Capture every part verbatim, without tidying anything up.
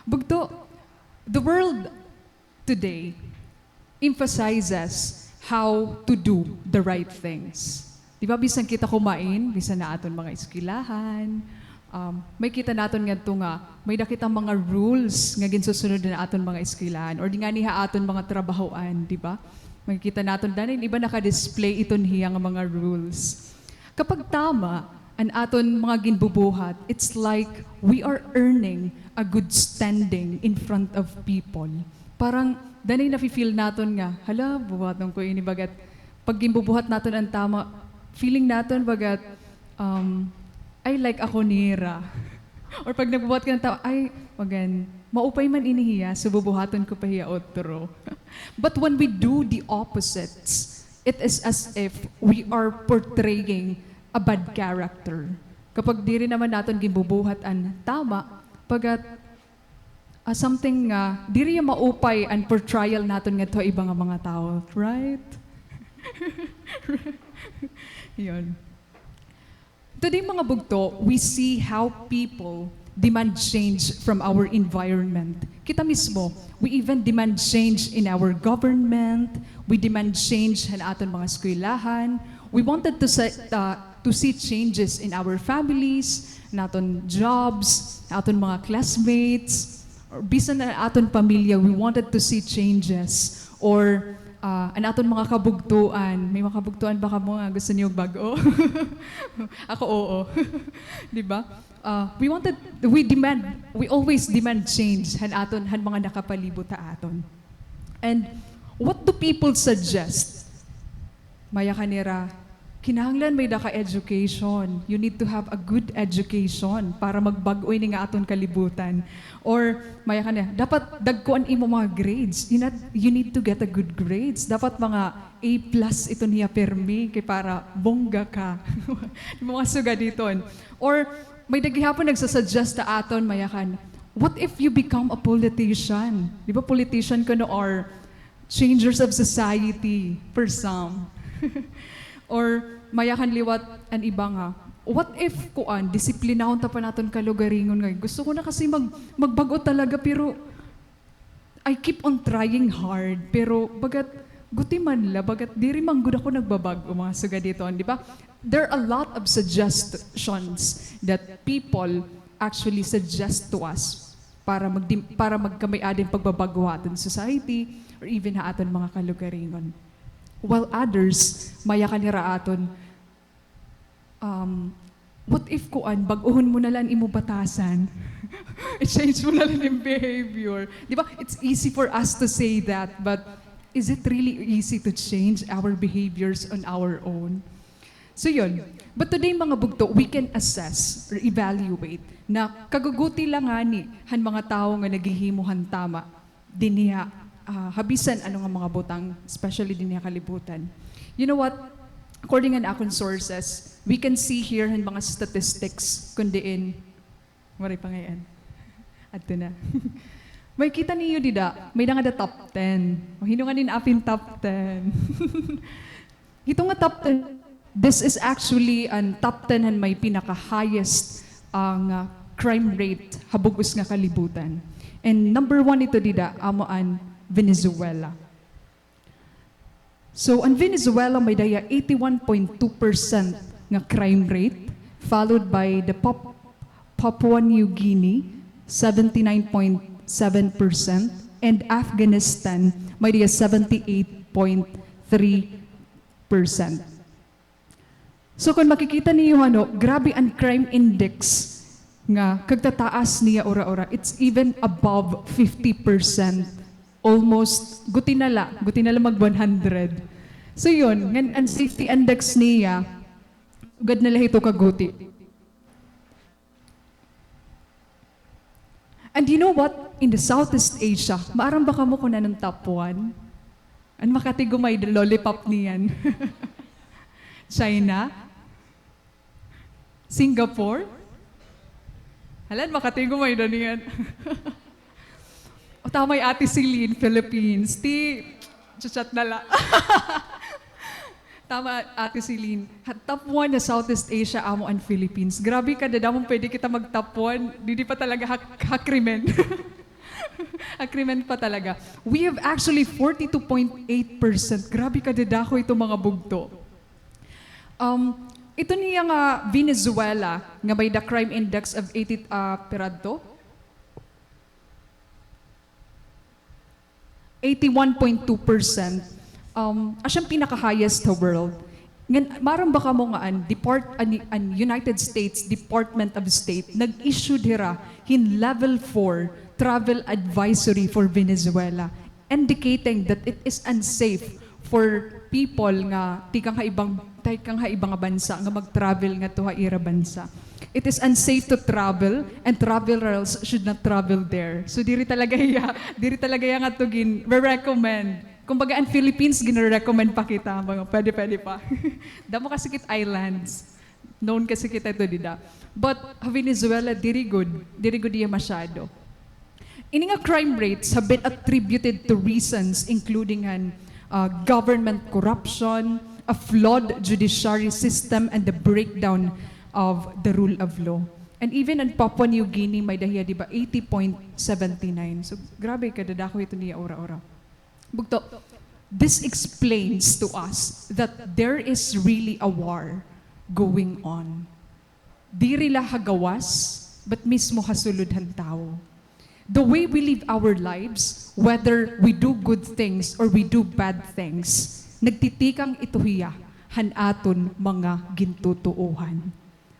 Bugto, the world today emphasizes how to do the right things. Di ba, bisan kita kumain, bisan ha aton mga eskwelahan, um, makikita naton ngadto nga may-ada kita mga rules nga ginsusunod han aton mga eskwelahan, or di ngani ha aton mga trabahoan, di ba? Makikita naton danay iba naka-display iton hiya nga mga rules. Kapag tama an aton mga ginbubuhat, it's like we are earning a good standing in front of people. Parang danay nafi-feel naton nga, "Hala, buhaton ko ini bagat." Pag ginbubuhat naton an tama, feeling naton bagat, um, "Ay, like ako nira." Or pag nagbubuhat ka hin tama, "Ay, magan, maupay man ini hiya, so bubuhaton ko pa hiya otro." But when we do the opposites, it is as if we are portraying a bad character. Kapag diri naman naton ginbubuhat an tama, bagat, ah, something nga diri hiya maupay an portrayal naton ngadto ha iba nga mga tawo, right? Yun. Today, mga bugto, we see how people demand change from our environment. Kita mismo, we even demand change in our government, we demand change han aton mga eskwelahan. We wanted to set, uh, to see changes in our families, naton jobs, naton mga classmates, or bisan na aton pamilya, we wanted to see changes. Or, ah, an aton mga kabugtoan. May mga kabugtoan ba kamo nga gusto niyo bag-o? Ako, oo. Di ba? Ah, we wanted, we demand, we always demand change han aton, han mga nakapalibot ha aton. And what do people suggest? Mayakan nira, kinahanglan may-ada ka education. You need to have a good education para magbag-o ini nga aton kalibutan. Or mayakan nira, dapat dagko an imo mga grades. You not, you need to get a good grades. Dapat mga A plus iton hiya pirmi kay para bongga ka. Mga sugad hiton. Or may-ada gihapon nagsasuggest ha aton, mayakan, what if you become a politician? Di ba politician kuno are changers of society for some. Or mayakan liwat an iba nga, what if, kuan, disiplinahon ta pa an aton kalugaringon nga, gusto ko na kasi mag-, magbag-o talaga, pero I keep on trying hard, pero bagat guti man la, bagat diri man gud ako nagbabag-o, mga sugad hiton, di ba? There are a lot of suggestions that people actually suggest to us para magdim-, para magkamay-ada hin pagbabag-o ha aton society or even ha aton mga kalugaringon. While others, mayakan nira aton, um, what if, kuan, bag-ohon mo na la an imo batasan? I-change mo na la an imo behavior. Di ba? It's easy for us to say that, but is it really easy to change our behaviors on our own? So yun. But today, mga bugto, we can assess or evaluate na kaguguti la ngani han mga tawo nga naghihimo han tama dinhi ha, ah, ha bisan ano nga mga butang, especially dinhi ha kalibutan. You know what? According han akon sources, we can see here han mga statistics kun diin Waray pa ngay-an. Adto na. Makikita niyo dida, may-ada ngada top ten. O, hin-o ngani an apin top ten? Hito nga top ten, this is actually an top ten han may pinaka-highest, ah, nga crime rate ha bug-os nga kalibutan. And number one ito dida, amo an Venezuela. So, an Venezuela may-ada hiya eighty-one point two percent nga crime rate, followed by the Pap-, Papua New Guinea, seventy-nine point seven percent, and Afghanistan may-ada hiya seventy-eight point three percent. So, kon makikita niyo, ano, grabe an crime index nga kagtataas niya ura-ura. It's even above fifty percent. Almost, guti na la, guti na la mag one hundred. So, yun, ngan an safety index niya, sugad na la hito kaguti. And you know what? In the Southeast Asia, maaram ba kamo kun ano an top one? An makatigumay, the lollipop niyan. China? Singapore? Hala, an makatigumay na niyan. O, tama hi Ate Celine, Philippines. Ti, chat-chat na la. Tama, Ate Celine. Ha, top one ha Southeast Asia, amo an Philippines. Grabe, kadadamo pwede kita mag-top one. Didi pa talaga ha, ha krimen. Agreement pa talaga. We have actually forty-two point eight percent. Grabe kadadako ito, mga bugto. Um, ito niya nga Venezuela, nga may the crime index of eighty, ah, pira adto? Eighty-one point two percent. Um, asya an pinaka-highest sa world. Ngan, maaram ba kamo nga an depart-, an, an United States Department of State, nag-issue hira hin level four travel advisory for Venezuela, indicating that it is unsafe for people nga tikang ha ibang, tikang ha iba nga bansa nga mag-travel ngadto ha ira bansa. It is unsafe to travel and travelers should not travel there. So, diri talaga hiya, diri talaga hiya ngadto gin-recommend. Kumbaga, an Philippines, gin-recommend pa kita, mga pwede, pwede pa. Damo kasi kit islands. Known kasi kita ito dida. But ha Venezuela, diri gud, diri gud hiya masyado. Ini nga crime rates have been attributed to reasons including an, uh, government corruption, a flawed judiciary system, and the breakdown of the rule of law. And even an Papua New Guinea, may-ada hiya, di ba, eighty point seven nine. So, grabe, kadadako ito niya ura-ura. Bugto, this explains to us that there is really a war going on. Diri la ha gawas, but mismo ha sulod han tawo. The way we live our lives, whether we do good things or we do bad things, nagtitikang ito hiya han aton mga gintutuohan.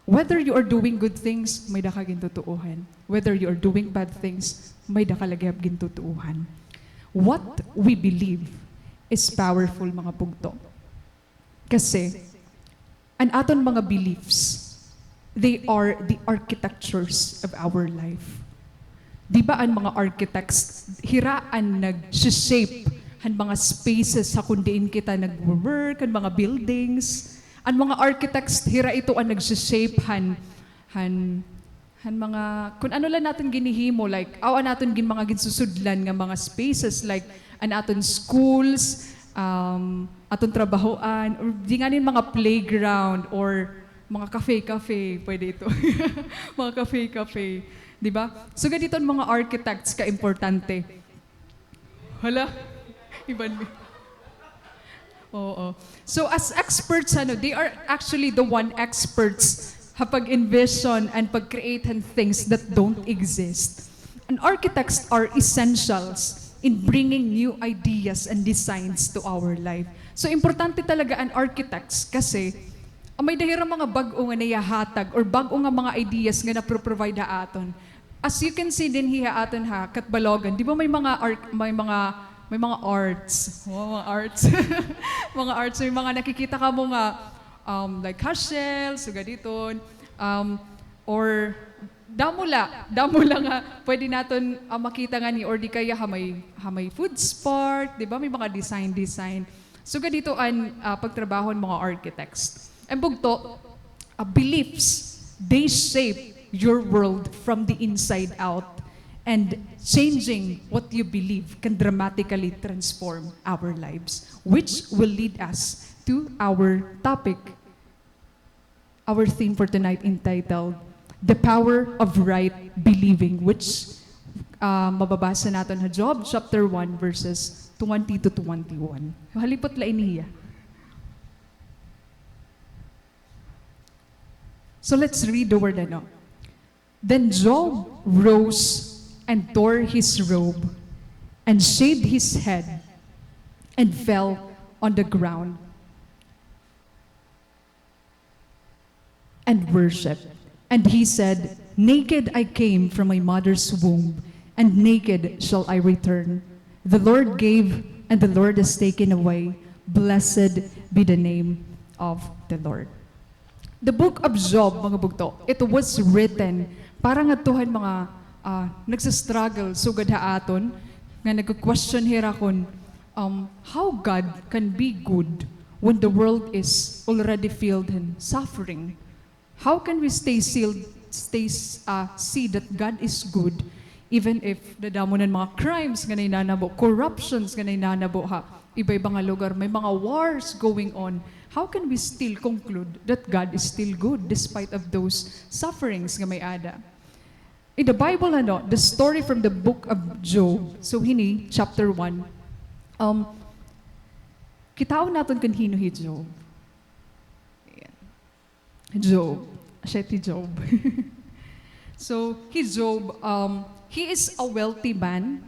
Whether you are doing good things, may-ada ka gintutuohan. Whether you are doing bad things, may-ada ka lagi gintutuohan. What we believe is powerful, mga bugto. Kasi, an aton mga beliefs, they are the architectures of our life. Di ba an mga architects, hira an nag-shape han mga spaces ha kun diin kita nag-work, han mga buildings? An mga architects, hira ito an nag-shape han, han, han mga, kun ano la an aton ginhihimo, like, aw, an aton gin-, mga ginsusudlan nga mga spaces, like, an aton schools, um, aton trabahoan, or di nganin mga playground, or mga cafe-cafe, pwede ito. Mga cafe-cafe, di ba? So, ganito an mga architects ka-importante. Hala, iban mi. Oo. So, as experts, ano, they are actually the one experts ha pag-envision and pag-create han things that don't exist. And architects are essentials in bringing new ideas and designs to our life. So, importante talaga an architects kasi, ah, may-ada hira mga bag-o nga naihahatag or bag-o nga mga ideas nga napro-provide ha aton. As you can see dinhi ha aton ha Catbalogan, di ba may mga arc-, may mga, may mga arts. Oh, mga arts. Mga arts, may mga nakikita kamo nga, um, like, ha Shell, sugad hiton, um, or damo la, damo la nga pwede naton, ah, makita nganhi, or di kaya ha may, ha may Foods Park, di ba? May mga design, design. Sugad hito an, ah, pagtrabaho han mga architects. An bugto, uh, beliefs, they shape your world from the inside out, and changing what you believe can dramatically transform our lives, which will lead us to our topic, our theme for tonight, entitled The Power of Right Believing, which, uh, mababasa naton ha Job chapter one, verses twenty to twenty-one. Halipot la ini hiya. So let's read the word, ano. Then Job rose and tore his robe and shaved his head and fell on the ground and worshipped. And he said, "Naked I came from my mother's womb, and naked shall I return. The Lord gave, and the Lord has taken away. Blessed be the name of the Lord." The book of Job, mga bugto, it was written para ngadto han mga, ah, nagsa-struggle sugad ha aton, nga nagko-question hira kon, um, how God can be good when the world is already filled in suffering? How can we stay sealed, stay, ah, see that God is good even if dadamo na an mga crimes nga nahinanabo, corruptions nga nahinanabo ha iba-iba nga lugar, may mga wars going on? How can we still conclude that God is still good despite of those sufferings nga may-ada? In the Bible, ano, the story from the book of Job. So, hini, chapter one. Um, kitaon naton kun hin-o hi Job. Ayan. Job. Siya hi Job. So, hi Job, um, he is a wealthy man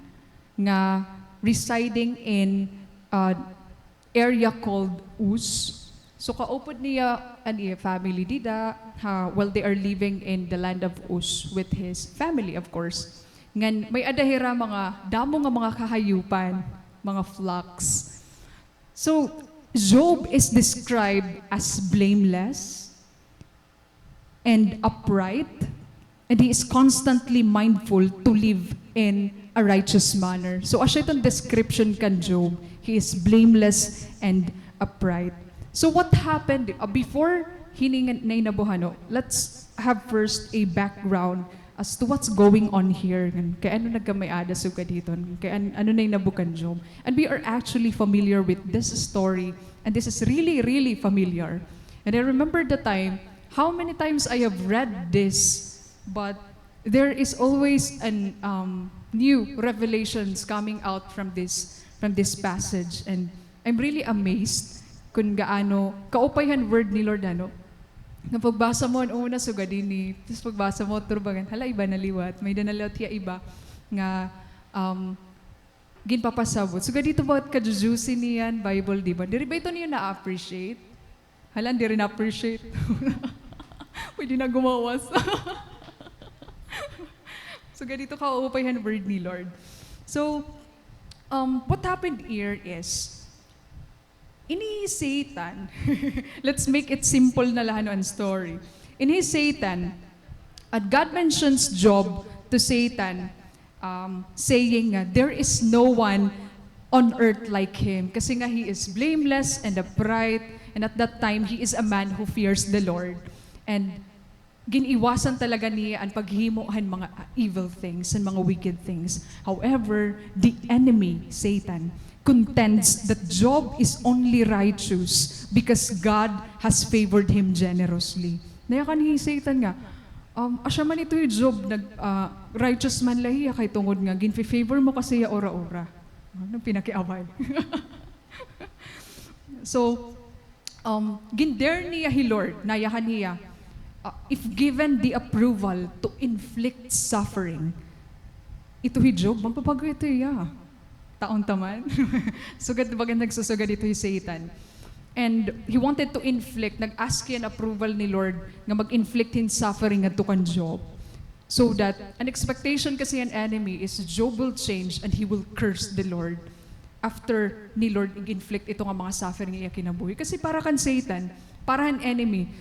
nga residing in, uh, area called Uz. So, kaupod niya an iya family dida, ha, while they are living in the land of Uz with his family, of course. Ngan, may-ada hira mga damo nga mga kahayupan, mga flocks. So, Job is described as blameless and upright, and he is constantly mindful to live in a righteous manner. So, asya iton description kan Job. He is blameless and upright. So, what happened, uh, before hini nga nahinabo, ano, let's have first a background as to what's going on here. Kay ano nagkamay-ada sugad hiton? Kay an-, ano nahinabo kan Job? And we are actually familiar with this story. And this is really, really familiar. And I remember the time, how many times I have read this, but there is always an, um, new revelations coming out from this, from this passage. And I'm really amazed kun gaano kaupay han word ni Lord, ano. Nga pagbasa mo an una, sugad ini. Tapos pagbasa mo, turbangan, hala, iba na liwat. May-ada na liwat hiya iba nga, um, ginpapasabot. Sugad hito ba, ka-juicy niyan Bible, di ba? Diri ba ito niyo na-appreciate? Hala, diri na-appreciate. Pwede na gumawas. Sugad hito kaupay han word ni Lord. So, um, what happened here is, ini Satan, let's make it simple na la, ano, an story. Ini Satan, and God mentions Job to Satan, um, saying nga, "There is no one on earth like him." Kasi nga, he is blameless and upright, and at that time, he is a man who fears the Lord. And gin-iwasan talaga niya an paghimo han mga, ah, evil things, han mga wicked things. However, the enemy, Satan, contends that Job is only righteous because God has favored him generously. Nayakan hi Satan nga, um, asya man ito hi Job, nag-, ah, righteous man la hiya kay tungod nga ginfi-favor mo kasi hiya ura-ura. Ano, pinakiaway. So, um, gin-dare niya hi Lord, nayakan hiya, uh, if given the approval to inflict suffering, ito hi Job, magpapagayo ito hiya. Taon ta man. Sugad, baga nagsusugad ito hi Satan. And he wanted to inflict, nag-ask hiya hin approval ni Lord nga mag-inflict hin suffering ngadto kan Job. So that, an expectation kasi han enemy is Job will change and he will curse the Lord after ni Lord ig-inflict ito nga mga suffering ha iya kinabuhi. Kasi para kan Satan, para han enemy,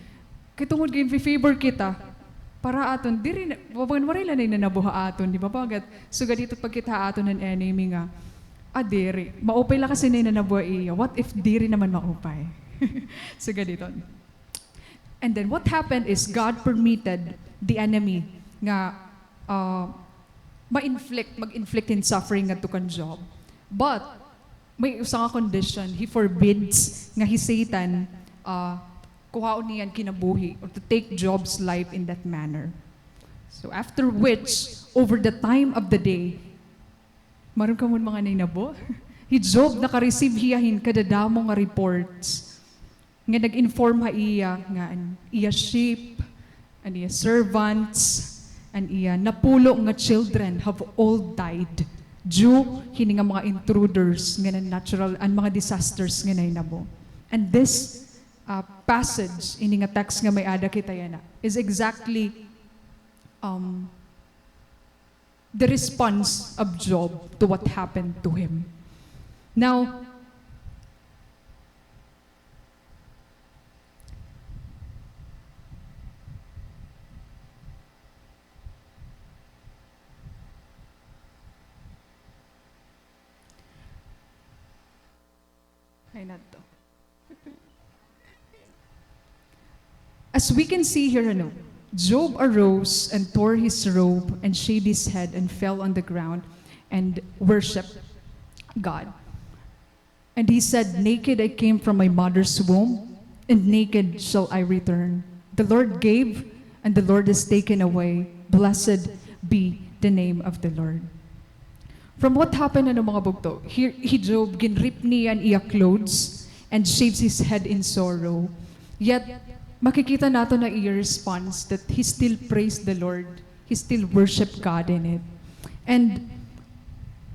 kay tungod ginfi-favor kita, para aton, diri na, waray la nananabo ha aton, di ba? Bagat, sugad hito pagkita ha aton han enemy nga, ah, diri, maupay la kasi nananabo ha iya. What if diri naman maupay? Sugad hiton. And then what happened is God permitted the enemy nga, uh, ma-inflict, mag-inflict hin suffering ngadto kan Job. But may usa nga condition, he forbids nga hi Satan, uh, kuhaon niya an kinabuhi or to take Job's life in that manner. So after which, over the time of the day, maaram kamo an mga nahinabo? Hi Job, naka-receive hiya hin kadadamo nga reports nga nag-inform ha iya nga an iya sheep, an iya servants, an iya napulo nga children have all died due hini nga mga intruders nga na-, natural, an mga disasters nga nahinabo. And this, uh, passage, ini nga text nga may-ada kita yana, is exactly, um, the response of Job to what happened to him. Now, ay, nadto. As we can see here, ano, Job arose and tore his robe and shaved his head and fell on the ground and worshipped God. And he said, "Naked I came from my mother's womb, and naked shall I return. The Lord gave, and the Lord has taken away. Blessed be the name of the Lord. From what happened, ano, mga bugto, hi, hi Job, ginrip niya an iya clothes and shaves his head in sorrow. Yet, makikita nato na iya response that he still praised the Lord, he still worshiped God in it. And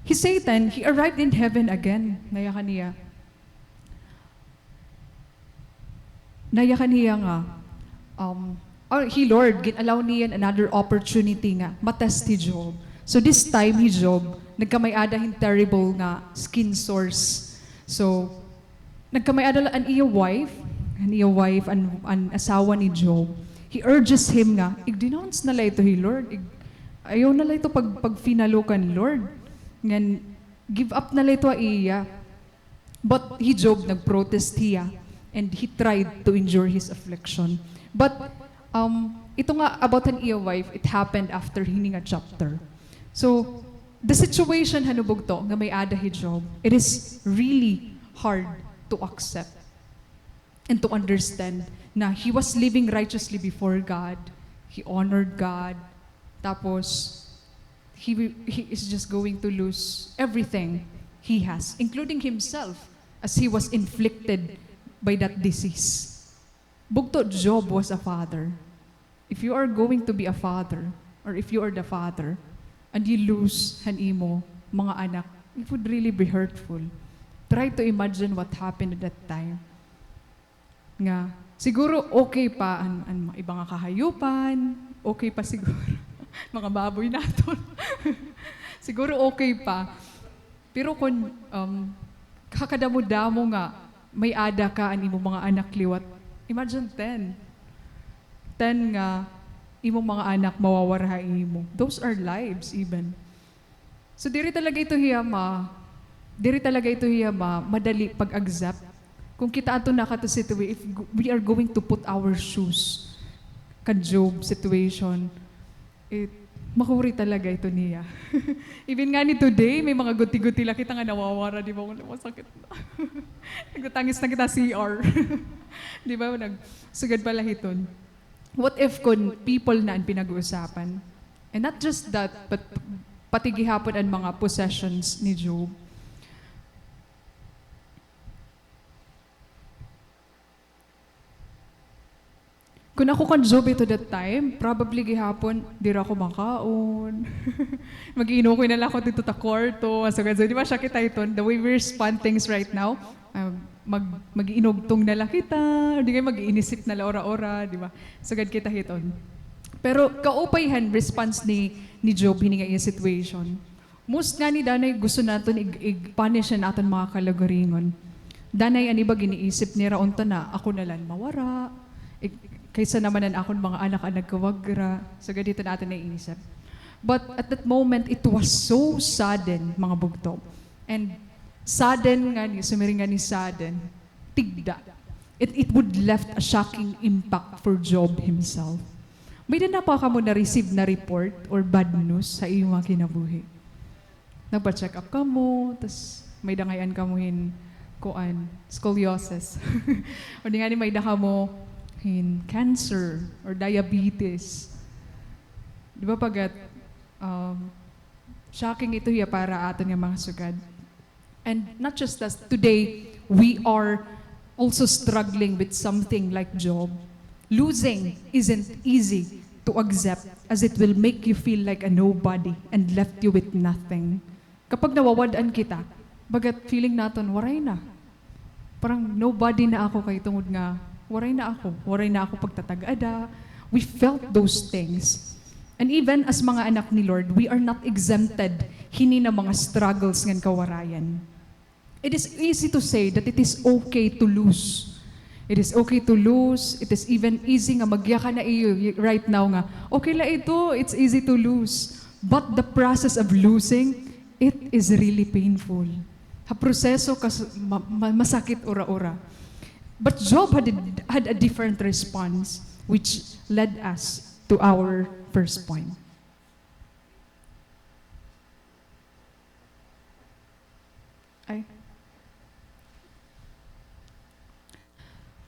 hi Satan, he arrived in heaven again, nayakan niya. Nayakan niya nga, um, or hi Lord, gin-allow niya another opportunity nga matest hi Job. So this time, hi Job, nagkamay-ada hin terrible nga skin sores. So, nagkamay-ada la an iya wife, an iya wife, an, an asawa ni Job. He urges him nga, ig-denounce na la ito hi Lord. Ig-, ayaw na la ito pag, pagfinalo kan Lord. Ngan, give up na la ito ha iya. But hi Job, nag-protest hiya, and he tried to endure his affliction. But, um, ito nga about han iya wife, it happened after hini nga chapter. So, the situation, han mga bugto, nga may-ada hi Job, it is really hard to accept and to understand na he was living righteously before God, he honored God, tapos, he wi-, he is just going to lose everything he has, including himself, as he was inflicted by that disease. Bugto, Job was a father. If you are going to be a father, or if you are the father, and you lose han imo mga anak, it would really be hurtful. Try to imagine what happened at that time. Nga, siguro okay pa an, an mga iba nga kahayupan, okay pa siguro. Mga baboy naton. Siguro okay pa. Pero kun, um, kakadamo-damo nga may-ada ka an imong mga anak liwat. Imagine ten. Ten nga imong mga anak mawawara ha imo. Those are lives even. So, diri talaga ito hiya ma-, diri talaga ito hiya ma-, madali pag-accept. Kung kita ato na kato situa-, if g-, we are going to put our shoes kan Job situation, it, makuri talaga ito niya. Even ngani today, may mga guti-guti la kita nga nawawara, di ba? Wala, masakit na. Nagtatangis na kita C R. Di ba? Nag-, sugad pa la hiton. What if kun people na an pinag-uusapan? And not just that, but pati gihapon an mga possessions ni Job. Kun ako kan Job ito that time, probably gihapon, diri ako makaon. Mag-iinukoy na la ako didto ta kwarto. So, so, di ba siya kita iton, the way we respond things right now, um, mag-, mag-iinugtong na la kita, o di kay mag-iinisip na la ura-ura, di ba? Sugad kita hiton. Pero kaupay han response ni, ni Job hini nga iya situation. Most ngani danay gusto naton ig-, ig-punish an aton mga kalugaringon. Danay an iba giniisip nira unta na ako na la an mawara, ig-, kaysa naman an akon mga anak an nagkawagra. Sugad hiton aton naiisip. But at that moment, it was so sudden, mga bugto. And sudden ngani, sumiring ngani sudden, tigda. It, it would left a shocking impact for Job himself. May-ada na pa kamo na-receive na report or bad news ha iyo nga kinabuhi? Nagpa-check up kamo, tas may-ada ngay-an kamo hin, kuan, scoliosis. O di ngani may-ada kamo hin cancer or diabetes. Di ba, pagat, um, shocking ito hiya para aton nga mga sugad. And not just us, today, we are also struggling with something like Job. Losing isn't easy to accept, as it will make you feel like a nobody and left you with nothing. Kapag nawawad-an kita, bagat feeling naton, waray na. Parang nobody na ako kay tungod nga waray na ako, waray na ako pagtatag-ada. We felt those things. And even as mga anak ni Lord, we are not exempted hini na mga struggles ngan kawarayan. It is easy to say that it is okay to lose. It is okay to lose. It is even easy nga magyakan na iyo y-, right now nga, okay la ito, it's easy to lose. But the process of losing, it is really painful. Ha proseso kas-, ma-, ma-, masakit ura-ura. But Job had a, had a different response, which led us to our first point. Ay.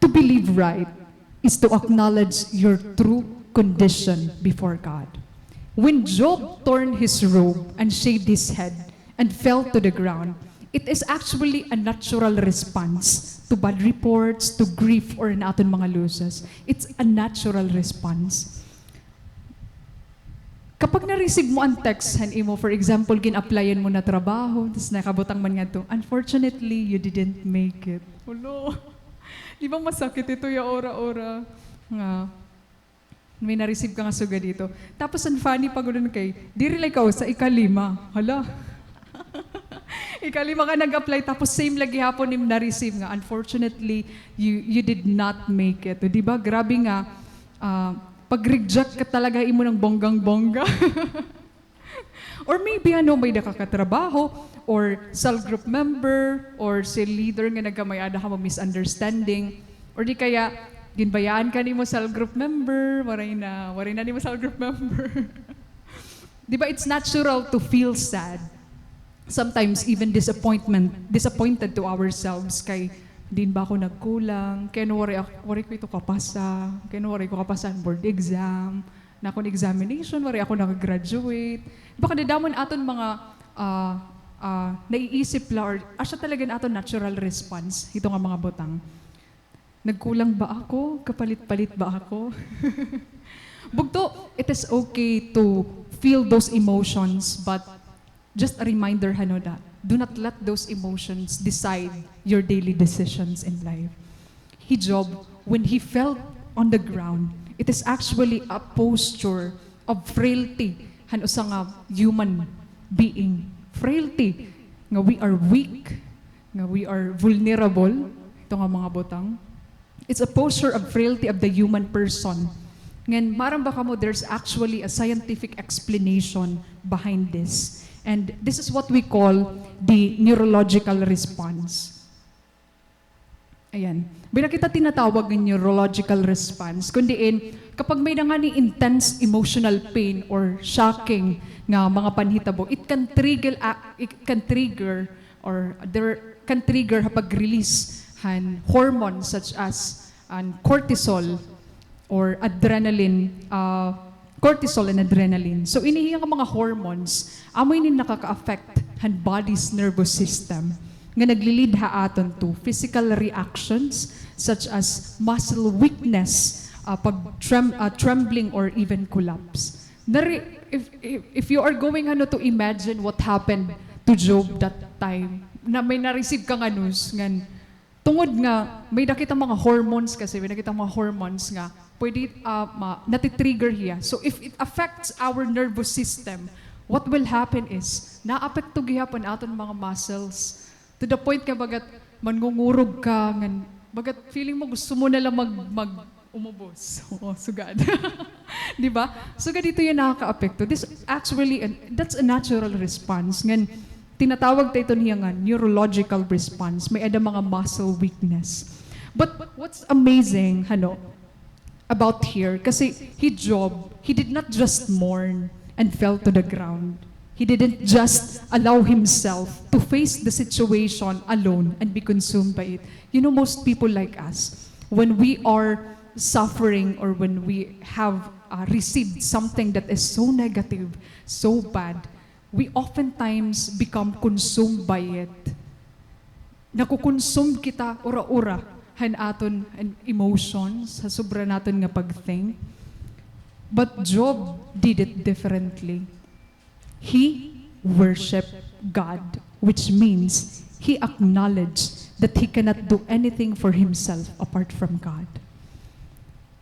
To believe right is to acknowledge your true condition before God. When Job torn his robe and shaved his head and fell to the ground, it is actually a natural response to bad reports, to grief, or an aton mga losses. It's a natural response. Kapag na-receive mo an text han imo, for example, gin-applyan mo na trabaho, tas nakabutang man ngadto, "Unfortunately, you didn't make it." Hala. Di ba masakit ito, ya ora-ora? Nga, may na-receive ka nga sugad hito. Tapos an funny pa gud kay, diri la ikaw usa, ikalima. Hala. Ikalima ka nag-apply, tapos same la gihapon im na-receive nga, "Unfortunately, you, you did not make it." O, di ba? Grabe nga, ah, pag-reject ka talaga, imo nang bonggang-bongga. Or maybe, ano, may-ada ka katrabaho, or cell group member, or cell leader nga nagkamay-ada kamo misunderstanding, or di kaya, ginbayaan ka nimo cell group member, waray na, waray na nimo cell group member. Di ba, it's natural to feel sad. Sometimes even disappointment, disappointed to ourselves kay, "Diin ba ako nagkulang? Kay ano waray ak-, waray ko ito kapasa? Kay ano waray ko kapasa an board exam? Na akon examination, waray ako naka-graduate." Di ba, kadadamo an aton mga, ah, ah, naiisip la, or asya talaga an aton natural response hito nga mga butang. Nagkulang ba ako? Kapalit-palit ba ako? Bugto, it is okay to feel those emotions, but just a reminder, hano, that do not let those emotions decide your daily decisions in life. Hi Job, when he fell on the ground, it is actually a posture of frailty han usa nga human being. Frailty, nga we are weak, nga we are vulnerable, ito nga mga butang. It's a posture of frailty of the human person. Ngan, maaram ba kamo, there's actually a scientific explanation behind this. And this is what we call the neurological response. Ayan. Diri kita tinatawag nga neurological response, kun diin, kapag may-ada ngani intense emotional pain or shocking nga mga panhitabo, it can trigger, ah, it can trigger or there can trigger ha pag-release han hormones such as an cortisol or adrenaline, ah, cortisol and adrenaline. So, ini hiya nga mga hormones, amo ini nakaka-affect han body's nervous system nga nagli-lead ha aton to physical reactions such as muscle weakness, ah, pag trem-, ah, trembling or even collapse. Nari-, if, if, if you are going, ano, to imagine what happened to Job that time, na may na-receive ka nga news, ngan, tungod nga may-ada kita mga hormones kasi, may-ada kita mga hormones nga pwede, ah, ma-, nati-trigger hiya. So, if it affects our nervous system, what will happen is, naapekto gihapon aton mga muscles. To the point nga bagat mangungurog ka, ngan bagat feeling mo gusto mo na lang mag-, mag-umubos. Oo, sugad. Di ba? Sugad ito hiya nakakaapekto. This actually, an, that's a natural response. Ngan, tinatawag ta ito niya nga neurological response. May-ada mga muscle weakness. But what's amazing, hano, about here, kasi hi Job, he did not just mourn and fell to the ground. He didn't just allow himself to face the situation alone and be consumed by it. You know, most people like us, when we are suffering or when we have, uh, received something that is so negative, so bad, we oftentimes become consumed by it. Nakukonsume kita ura-ura han aton, han emotions, ha sobra naton nga pag-think. But Job did it differently. He worshiped God, which means he acknowledged that he cannot do anything for himself apart from God.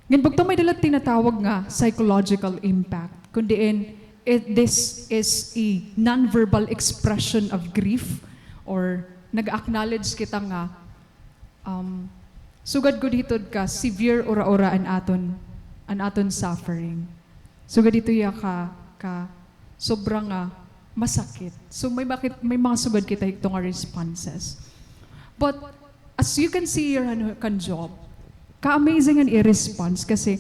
Ngan bugto may-ada la tinatawag nga psychological impact, kun diin, it, this is a non-verbal expression of grief, or nag-acknowledge kita nga, um, sugad gud hito ka severe ura-ura an aton, an aton suffering. Sugad hito hiya ka, ka sobra nga masakit. So, may bakit, may mga sugad kita hito nga responses. But, as you can see here, ano, kan Job, ka-amazing an iya response kasi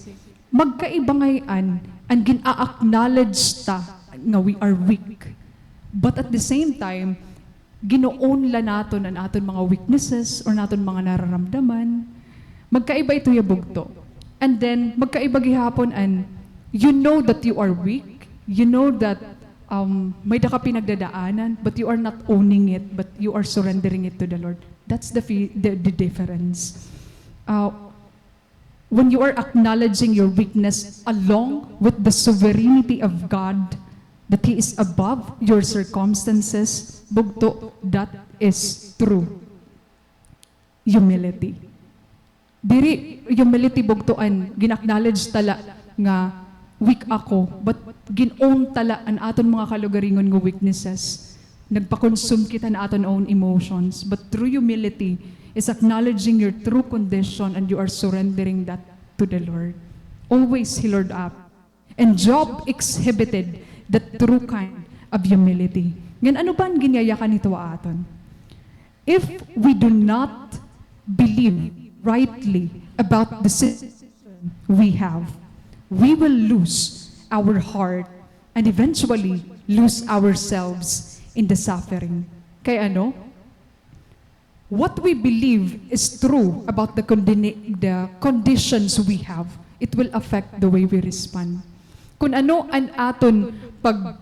magkaiba ngay-an an gin-a-acknowledge ta nga we are weak. But at the same time, gin-o-own la naton an aton mga weaknesses or naton mga nararamdaman. Magkaiba ito hiya bugto. And then, magkaiba gihapon an you know that you are weak, you know that, um, may da ka pinagdadaanan, but you are not owning it, but you are surrendering it to the Lord. That's the fi-, the, the difference. Uh, when you are acknowledging your weakness along with the sovereignty of God, that He is above your circumstances, bugto, that is true humility. Diri humility bugto an gin-acknowledge ta la nga weak ako, but gin-own ta la an aton mga kalugaringon nga weaknesses. Nagpa-consume kita han aton own emotions. But true humility is acknowledging your true condition and you are surrendering that to the Lord. Always He Lord up. And Job exhibited the true kind of humility. Ngan ano ba an ginyayakan hito ha aton? If we do not believe rightly about the situation we have, we will lose our heart and eventually lose ourselves in the suffering. Kay ano? What we believe is true about the condi-, the conditions we have, it will affect the way we respond. Kun ano an aton pag-,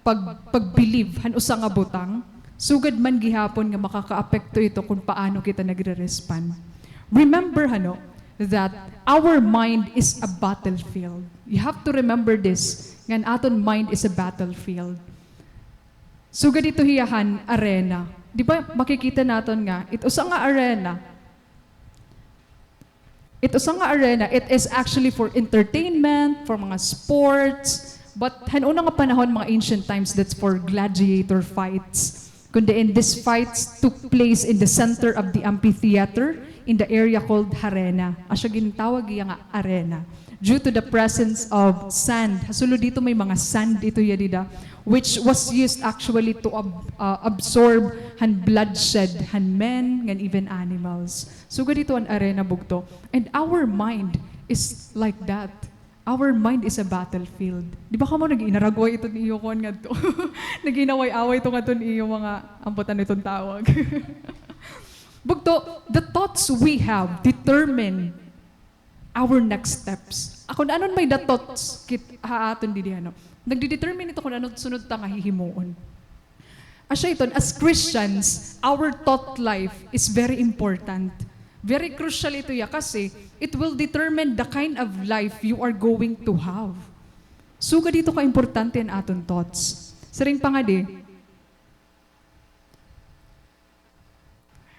pag-, pag-believe han usa nga butang, sugad man gihapon nga makakaapekto ito kun paano kita nagre-respond. Remember, hano, that our mind is a battlefield. You have to remember this, nga an aton mind is a battlefield. Sugad ito hiya han arena. Di ba, makikita naton nga, it usa nga arena, it usa nga arena, it is actually for entertainment, for mga sports, but han una nga panahon, mga ancient times, that's for gladiator fights. Kun diin, these fights took place in the center of the amphitheater in the area called Harena. Asya gintawag iya nga arena. Due to the presence of sand. Ha sulod dito may mga sand ito ya dida, which was used actually to ab-, uh, absorb han bloodshed han men ngan even animals. Sugad ito an arena bugto. And our mind is like that. Our mind is a battlefield. Di ba kamo nag-inaragway iton iyo kuan ngadto? Nag-inaway-away ito ngadto iyo mga ambutan iton tawag. Bugto, the thoughts we have determine our next steps. Akon anon may the thoughts kit-, ha aton didi, ano? Nagdidetermine ito kun ano sunod ta nga hihimuon. Asya iton, as Christians, our thought life is very important. Very crucial ito ya kasi it will determine the kind of life you are going to have. Sugad ito ka importante an aton thoughts. Siring pa ngadi,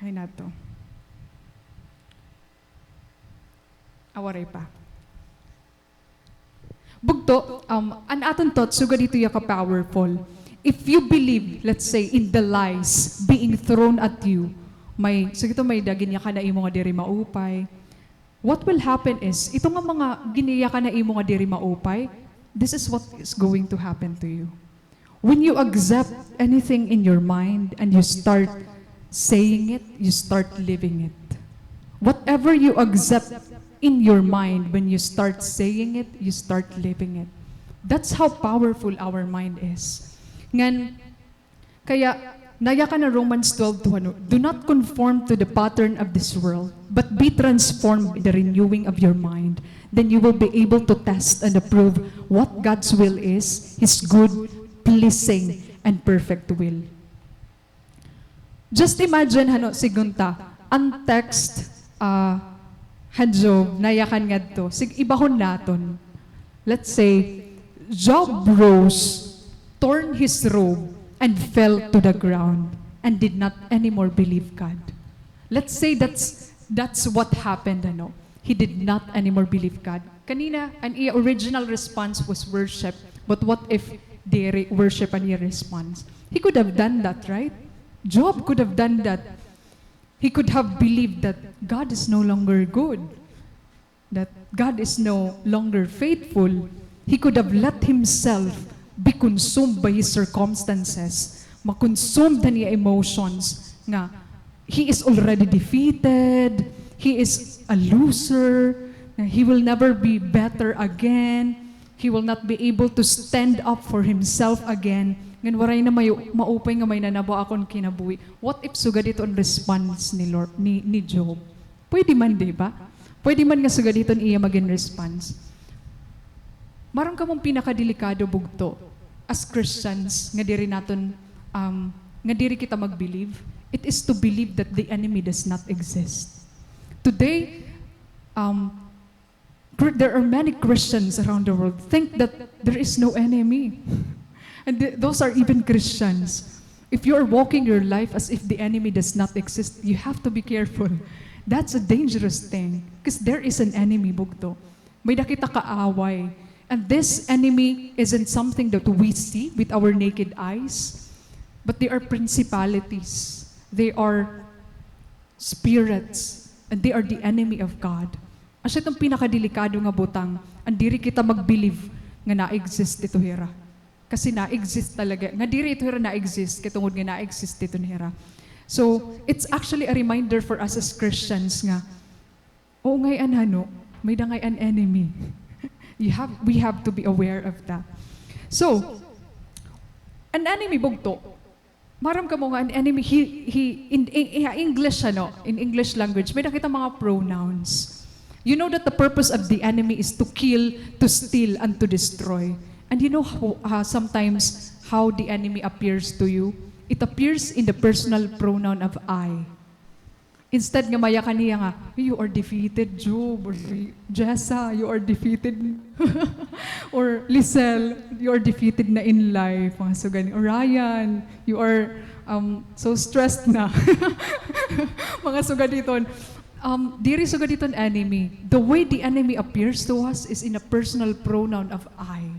ay nato. Awaray pa. Bugto, um, an aton thoughts, sugad ito ya ka-powerful. If you believe, let's say, in the lies being thrown at you, may, sige to, may da ginyakan ha imo nga diri maupay. What will happen is, ito nga mga ginyayakan ha imo nga diri maupay, this is what is going to happen to you. When you accept anything in your mind and you start saying it, you start living it. Whatever you accept in your mind, when you start saying it, you start living it. That's how powerful our mind is. Ngan, kaya, nayakan na Romans twelve two, ano, "Do not conform to the pattern of this world, but be transformed by the renewing of your mind. Then you will be able to test and approve what God's will is, His good, pleasing, and perfect will." Just imagine, hano, sigun ta, an text, ah, han Job, nayakan ngadto. Sig-, ibahon naton. Let's say, Job rose, torn his robe, and fell to the ground, and did not anymore believe God. Let's say that's, that's what happened, ano. He did not anymore believe God. Kanina, an iya original response was worship. But what if diri worship an iya response? He could have done that, right? Job could have done that. He could have believed that God is no longer good, that God is no longer faithful. He could have let himself be consumed by his circumstances, ma-consumed han iya emotions nga he is already defeated, he is a loser, nga he will never be better again, he will not be able to stand up for himself again, ngan waray na may maupay nga may nanabo ha akon kinabuhi. What if sugad ito an response ni Lord, ni, ni Job? Pwede man, di ba? Pwede man nga sugad ito an iya magin response. Maaram kamo an pinakadelikado, bugto. as Christians, nga diri naton, um, nga diri kita mag-believe, it is to believe that the enemy does not exist. Today, um, Chri-, there are many Christians around the world think that there is no enemy. And th-, those are even Christians. If you are walking your life as if the enemy does not exist, you have to be careful. That's a dangerous thing. 'Cause there is an enemy, bugto. May-ada kita kaaway. And this enemy isn't something that we see with our naked eyes, but they are principalities. They are spirits, and they are the enemy of God. Asya iton pinakadelikado nga butang, an diri kita mag-believe nga na-exist ito hira. Kasi na-exist talaga, nga diri ito hira na-exist, kay tungod nga na-exist ito hira. So, it's actually a reminder for us as Christians nga, oo, ngay-an hano, may-ada ngay-an enemy. You have, we have to be aware of that. So, an enemy, bugto, maaram kamo nga an enemy, he, he, in, in, in English, ano, in English language, may-ada kita mga pronouns. You know that the purpose of the enemy is to kill, to steal, and to destroy. And you know how, uh, sometimes how the enemy appears to you? It appears in the personal pronoun of I. Instead nga mayakan hiya nga, "You are defeated, Job," or, "Jessa, you are defeated." Or, "Lisel, you are defeated na in life." Mga sugad ni, "Orion, you are, um, so stressed na." Mga sugad hiton. Um, diri sugad hiton enemy. The way the enemy appears to us is in a personal pronoun of I.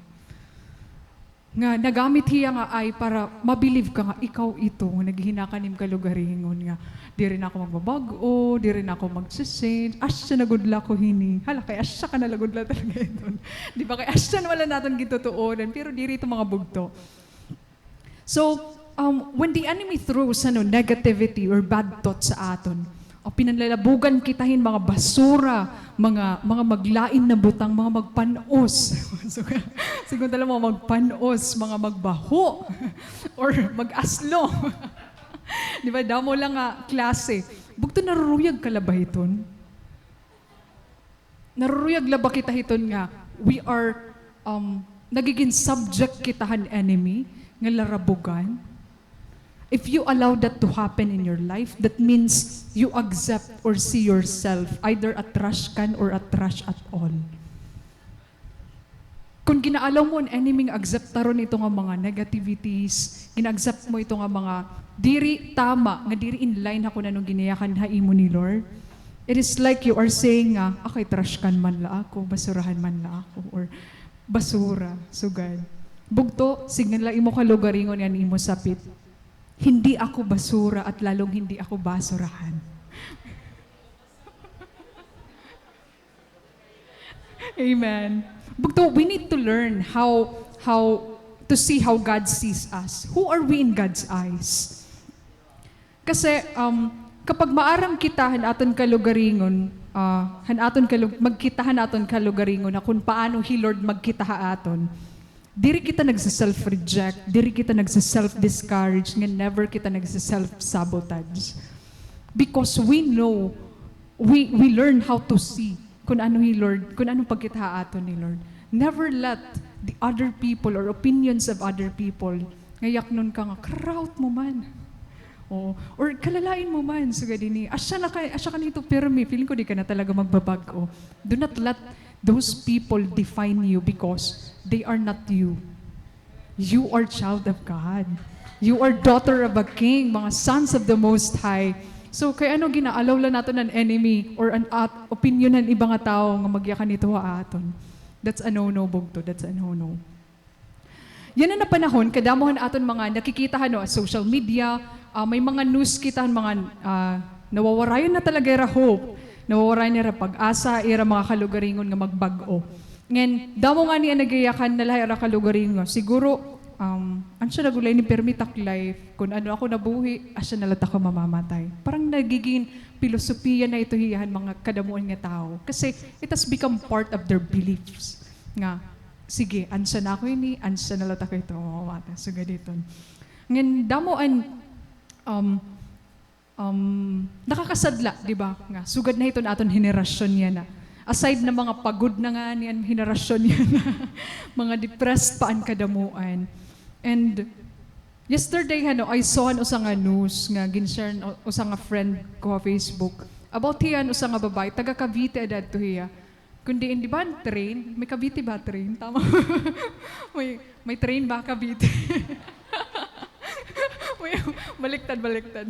Nga nagamit hiya nga I para ma-believe ka nga ikaw ito nga naghihinakay hin im kalugaringon nga, "Diri na ako magbabag-o, diri na ako magse-change, asya na gud la ako hini." Hala, kay asya ka na la gud la talaga iton. Di ba? Kay asya na man la naton gitutuoran, pero diri ito mga bugto. So, um, when the enemy throws, ano, negativity or bad thoughts sa aton, o pinanlalabugan kita hin mga basura, mga, mga maglain na butang, mga magpan-os. So, sigon ta la, mga magpan-os, mga magbaho, or mag-aslo. Di ba? Damo la nga klase. Bugto, naruruyag ka la ba hiton? Naruruyag la ba kita hiton nga we are, um, nagigin subject kita han enemy nga larabugan? If you allow that to happen in your life, that means you accept or see yourself either a trash can or a trash at all. Kon gina-allow mo an enemy nga akseptaron ito nga mga negativities, gina-accept mo ito nga mga diri tama, nga diri in line ha kon ano an ginayakan ha imo ni Lord, it is like you are saying nga, "Ah, kay trash can man la ako, basurahan man la ako," or basura, sugad. Bugto, sidngan la imo kalugaringon ngan imo sapit, "Hindi ako basura at lalong hindi ako basurahan." Amen. Bugto, we need to learn how, how to see how God sees us. Who are we in God's eyes? Kasi, um, kapag maaram kita han aton kalugaringon, ah, han aton kalug-, magkita han aton kalugaringon, ha kon paano hi Lord magkita ha aton, diri kita nagse-self-reject, diri kita nagse-self-discourage, ngan never kita nagse-self-sabotage. Because we know, we, we learn how to see kon ano hi Lord, kon ano pagkita ha aton ni Lord. Never let the other people or opinions of other people nga yaknon ka nga, "Karaot mo man." Oo. Or, "Kalalain mo man, sugad hini. Asya na ka, asya ka na ito pirmi. Feeling ko di ka na talaga magbabag-o." Do not let those people define you because they are not you. You are child of God. You are daughter of a king, mga sons of the Most High. So, kay ano gina-allow la naton an enemy or an at-, opinion han iba nga tawo nga magyakan hito ha aton? That's a no-no, bugto. That's a no-no. Yana nga panahon, kadamo han aton mga nakikita, ano, social media, ah, may mga news kita han mga, ah, nawawarayan na talaga ira hope, nawawarayan na ira pag-asa, ira mga kalugaringon nga magbag-o. Ngan, damo ngani an nagyayakan na la ha ira kalugaringon nga, siguro, um, asya na gud la ini pirmi tak life, kon ano ako nabuhi, asya na la tak ako mamamatay. Parang nagigin pilosopiya na ito hiya han mga kadamoan nga tawo. Kasi it has become part of their beliefs nga, "Sige, asya na ako ini, asya na la tak ako ito mamamatay." Sugad hiton. Ngan damo an, um, um, nakakasadla, di ba? Nga, sugad na hiton aton henerasyon yana. Aside na mga pagod na ngani an henerasyon yana, mga depressed pa an kadamoan. And yesterday, hano, I saw an usa nga news nga gin-share an u-, usa nga friend ko ha Facebook about hiya an usa nga babaye, taga Cavite ada adto hiya. Kun diin, di ba, an train? May Cavite ba train? Tama. May, may train ba, Cavite? May, baliktad, baliktad.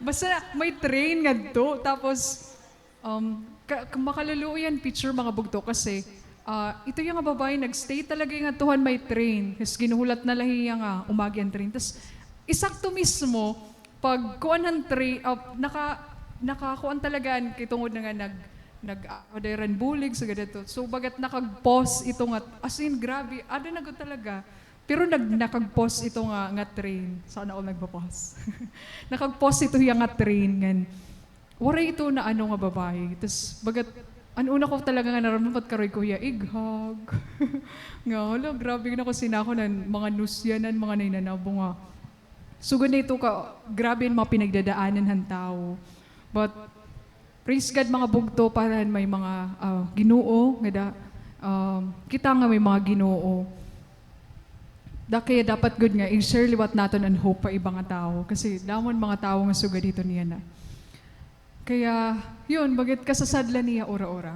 Basta may train ngadto. Tapos, um, ka-, ka-, makaluluoy an picture, mga bugto, kasi, ah, ito hiya nga babaye, nag-stay talaga hiya ngadto han may train. Tapos ginhulat na la hiya nga umagi an train. Tapos, isakto mismo, pagkuan han train, ah, naka-, nakakuan talaga an, kay tungod na nga nag-, nag-, ah, diri bulig, sugad adto. So, bagat nakag-pause ito nga, as in, grabe, ada na gud talaga. Pero nag-, nakag-pause ito nga, nga train. Sana all nagpa-pause. Nakag-pause ito hiya nga train, ngan waray ito naano nga babaye. Tas, bagat, an una ko talaga nga naramdaman, pagkaroy ko hiya ighag. Nga, hala, grabe na ko sinakon an mga news yana, mga nahinanabo nga. Sugad na ito ka, grabe an mga pinagdadaanan han tawo. But, praise God, mga bugto, para han may mga, ah, Ginoo, nga da-, um, kita nga may mga Ginoo. Da-, kaya dapat gud nga i-share liwat naton an hope pa iba nga tawo. Kasi damo an mga tawo nga sugad hiton yana. Kaya, yun, bagat kasasad la niya ura-ura.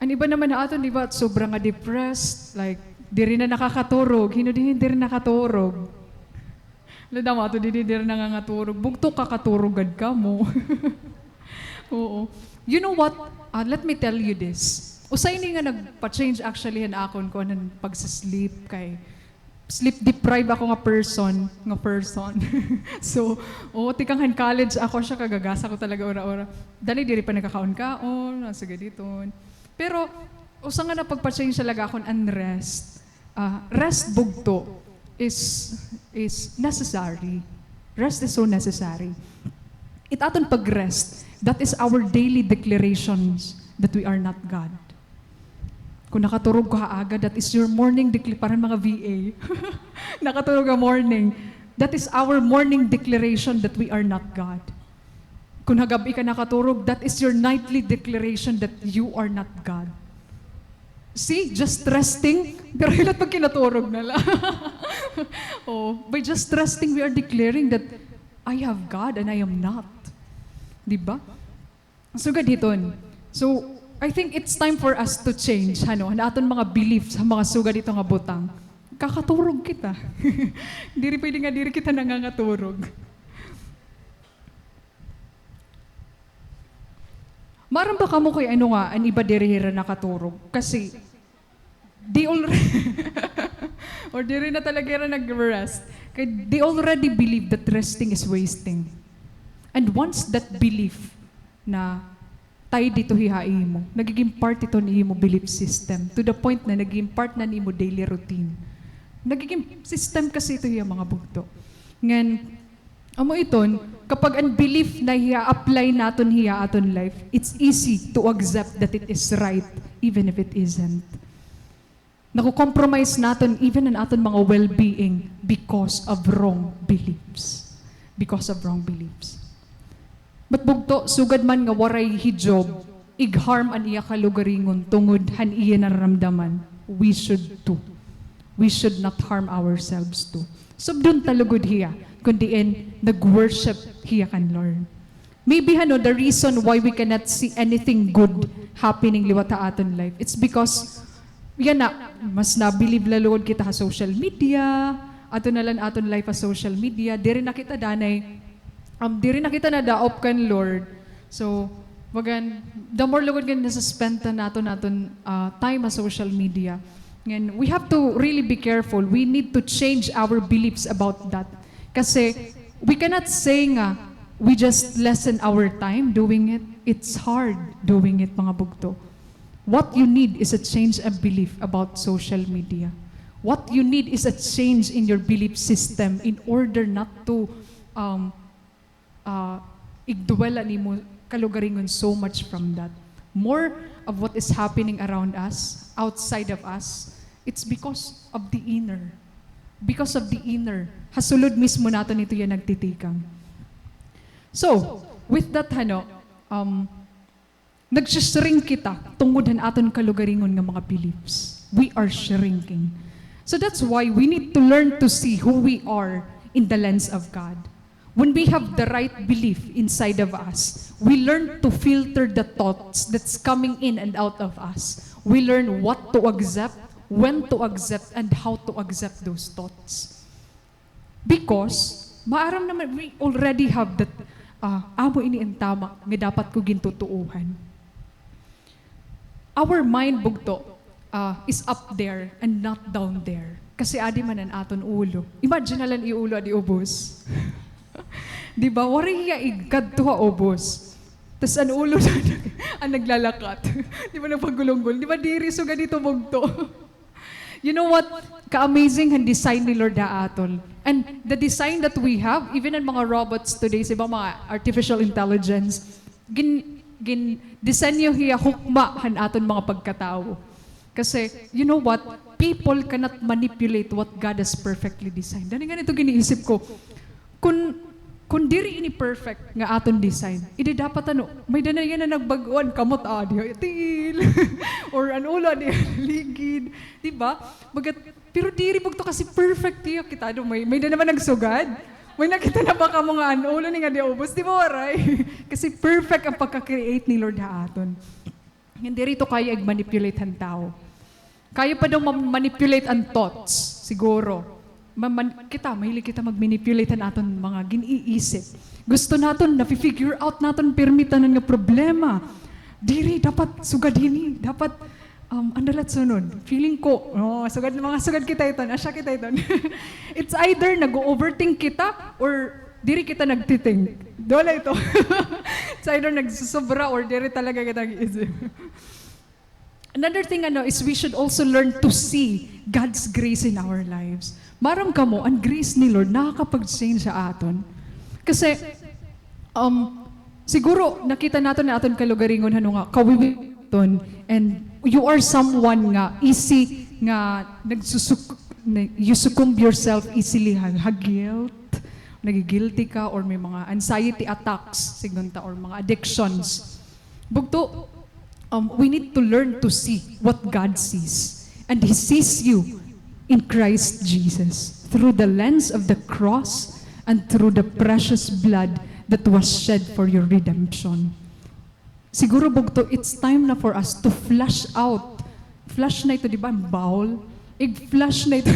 An iba naman ha aton, di ba, sobra nga depressed, like, diri na nakakaturog. Hin-o dinhi diri nakaturog? Hala, damo ato dinhi diri nangangaturog. Bugto, kakaturog gad kamo. Oo. You know what? Ah, let me tell you this. Usa ini nga nagpa-change actually han akon kuan, han pagsi-sleep, kay sleep deprived ako nga person, nga person. So, oo, tikang han college ako siya, kagagasa ko talaga ura-ura. Dali, diri pa nakakaon-kaon, nasa gaditon. Pero, usa nga napagpa-change talaga akon an rest. Ah, rest, bugto, is, is necessary. Rest is so necessary. It aton pag-rest, that is our daily declarations that we are not God. Kung nakaturog ka ha aga, that is your morning decla-, parang mga V A. Nakaturog ka morning. That is our morning declaration that we are not God. Kung hagab-i ka nakaturog, that is your nightly declaration that you are not God. See, just resting, pero hila pag kinaturog na la. Oh, by just resting, we are declaring that I have God and I am not. Di ba? Sugad hiton. So, I think it's time for us to change, hano, han aton mga beliefs, ha mga sugad hito nga butang. Kakaturog kita. Diri pwede nga diri kita nangangaturog. Maaram ba kamo kay ano nga an iba diri hira nakaturog? Kasi they alre-, or diri na talaga hira nag-rest. Kay they already believe that resting is wasting. And once that belief na tied ito hiya ha imo, nagiging part ito ni imo belief system, to the point na nagiging part na ni imo daily routine. Nagiging system kasi ito hiya, mga bugto. Ngan, amo iton, kapag an belief na hiya-apply naton hiya aton life, it's easy to accept that it is right, even if it isn't. Nako-compromise naton even an aton mga well-being because of wrong beliefs. Because of wrong beliefs. But bugto, sugad man nga waray hi Job ig-harm an iya kalugaringon tungod han iya nararamdaman, we should too. We should not harm ourselves too. Subdon ta lugod hiya, kun diin nag-worship hiya kan Lord. Maybe, hano, the reason why we cannot see anything good happening liwat ha aton life, it's because yana, mas na-believe la lugod kita ha social media, ato na la an aton life ha social media, diri na kita danay, um, diri na kita nadaop kan Lord. So, bagan, the more lugod nga nasa-spend ta naton, naton, ah, time ha social media. Ngan, we have to really be careful. We need to change our beliefs about that. Kasi, we cannot say nga, we just lessen our time doing it. It's hard doing it, mga bugto. What you need is a change of belief about social media. What you need is a change in your belief system in order not to, um, ah, igdwell an imo kalugaringon so much from that. More of what is happening around us, outside of us, it's because of the inner. Because of the inner. Ha sulod mismo naton ito hiya nagtitikang. So, with that, hano, um, nagsishrink kita tungod han aton kalugaringon nga mga beliefs. We are shrinking. So that's why we need to learn to see who we are in the lens of God. When we have the right belief inside of us, we learn to filter the thoughts that's coming in and out of us. We learn what to accept, when to accept, and how to accept those thoughts. Because, maaram naman, we already have that, ah, amo ini an tama nga dapat ko gintutuohan. Our mind, bugto, ah, is up there and not down there. Kasi adi man an aton ulo. Imagine na lang, iyo ulo adi ubos. Di ba? Waray hiya igkadto ha ubos. Tas an ulo na ang naglalakat. Di ba, nagpagulunggol? Di ba, diri sugad ito, bugto? You know what? Ka-amazing han design ni Lord ha aton. And the design that we have, even an mga robots today, sa iba mga artificial intelligence, gin-, gin-disenyo hiya hukma han aton mga pagkatawo. Kasi, you know what? People cannot manipulate what God has perfectly designed. Dani nga nito giniisip ko, kun, kun diri ini perfect nga aton design, idi dapat ano, may-ada na yana nagbag-o an kamot, ah, di, tiil. Or an ulo, di, ligid. Di ba? Bagat, pero diri, bugto, kasi perfect hiya. Kita, ano, may, may-ada na ba nagsugad? May nakita na ba kamo nga an ulo ni nga di ubos? Di ba, waray? Kasi perfect an pagka-create ni Lord ha aton. Ngan diri ito kaya ig-manipulate han tawo. Kaya pa daw ma-, manipulate an thoughts, siguro. Ma-, man-, kita, mahilig kita mag-manipulate han aton mga gin-iisip. Gusto naton, nafi-figure out naton pirmi tanan nga problema. Diri, dapat sugad hini, dapat, um, ano la it sunod? Feeling ko, oh, sugad, mga sugad kita iton, asya kita iton. It's either nag-o-overthink kita or diri kita nagti-think. Duha la ito. It's either nagsusobra or diri talaga kita nag-iisip. Another thing, ano, is we should also learn to see God's grace in our lives. Maaram kamo, an grace ni Lord nakakapag-change ha aton. Kasi, um, siguro nakita naton an aton kalugaringon, ano nga, kawiwiton, and you are someone nga easy nga nagsusuk-, na, you succumb yourself easily ha, ha guilt, nagi-guilty ka, or may mga anxiety attacks, sigon ta, or mga addictions. Bugto, um, we need to learn to see what God sees. And He sees you in Christ Jesus through the lens of the cross and through the precious blood that was shed for your redemption. Siguro, bugto, it's time na for us to flush out. Flush na ito, di ba? Bowl. Ig-flush na ito.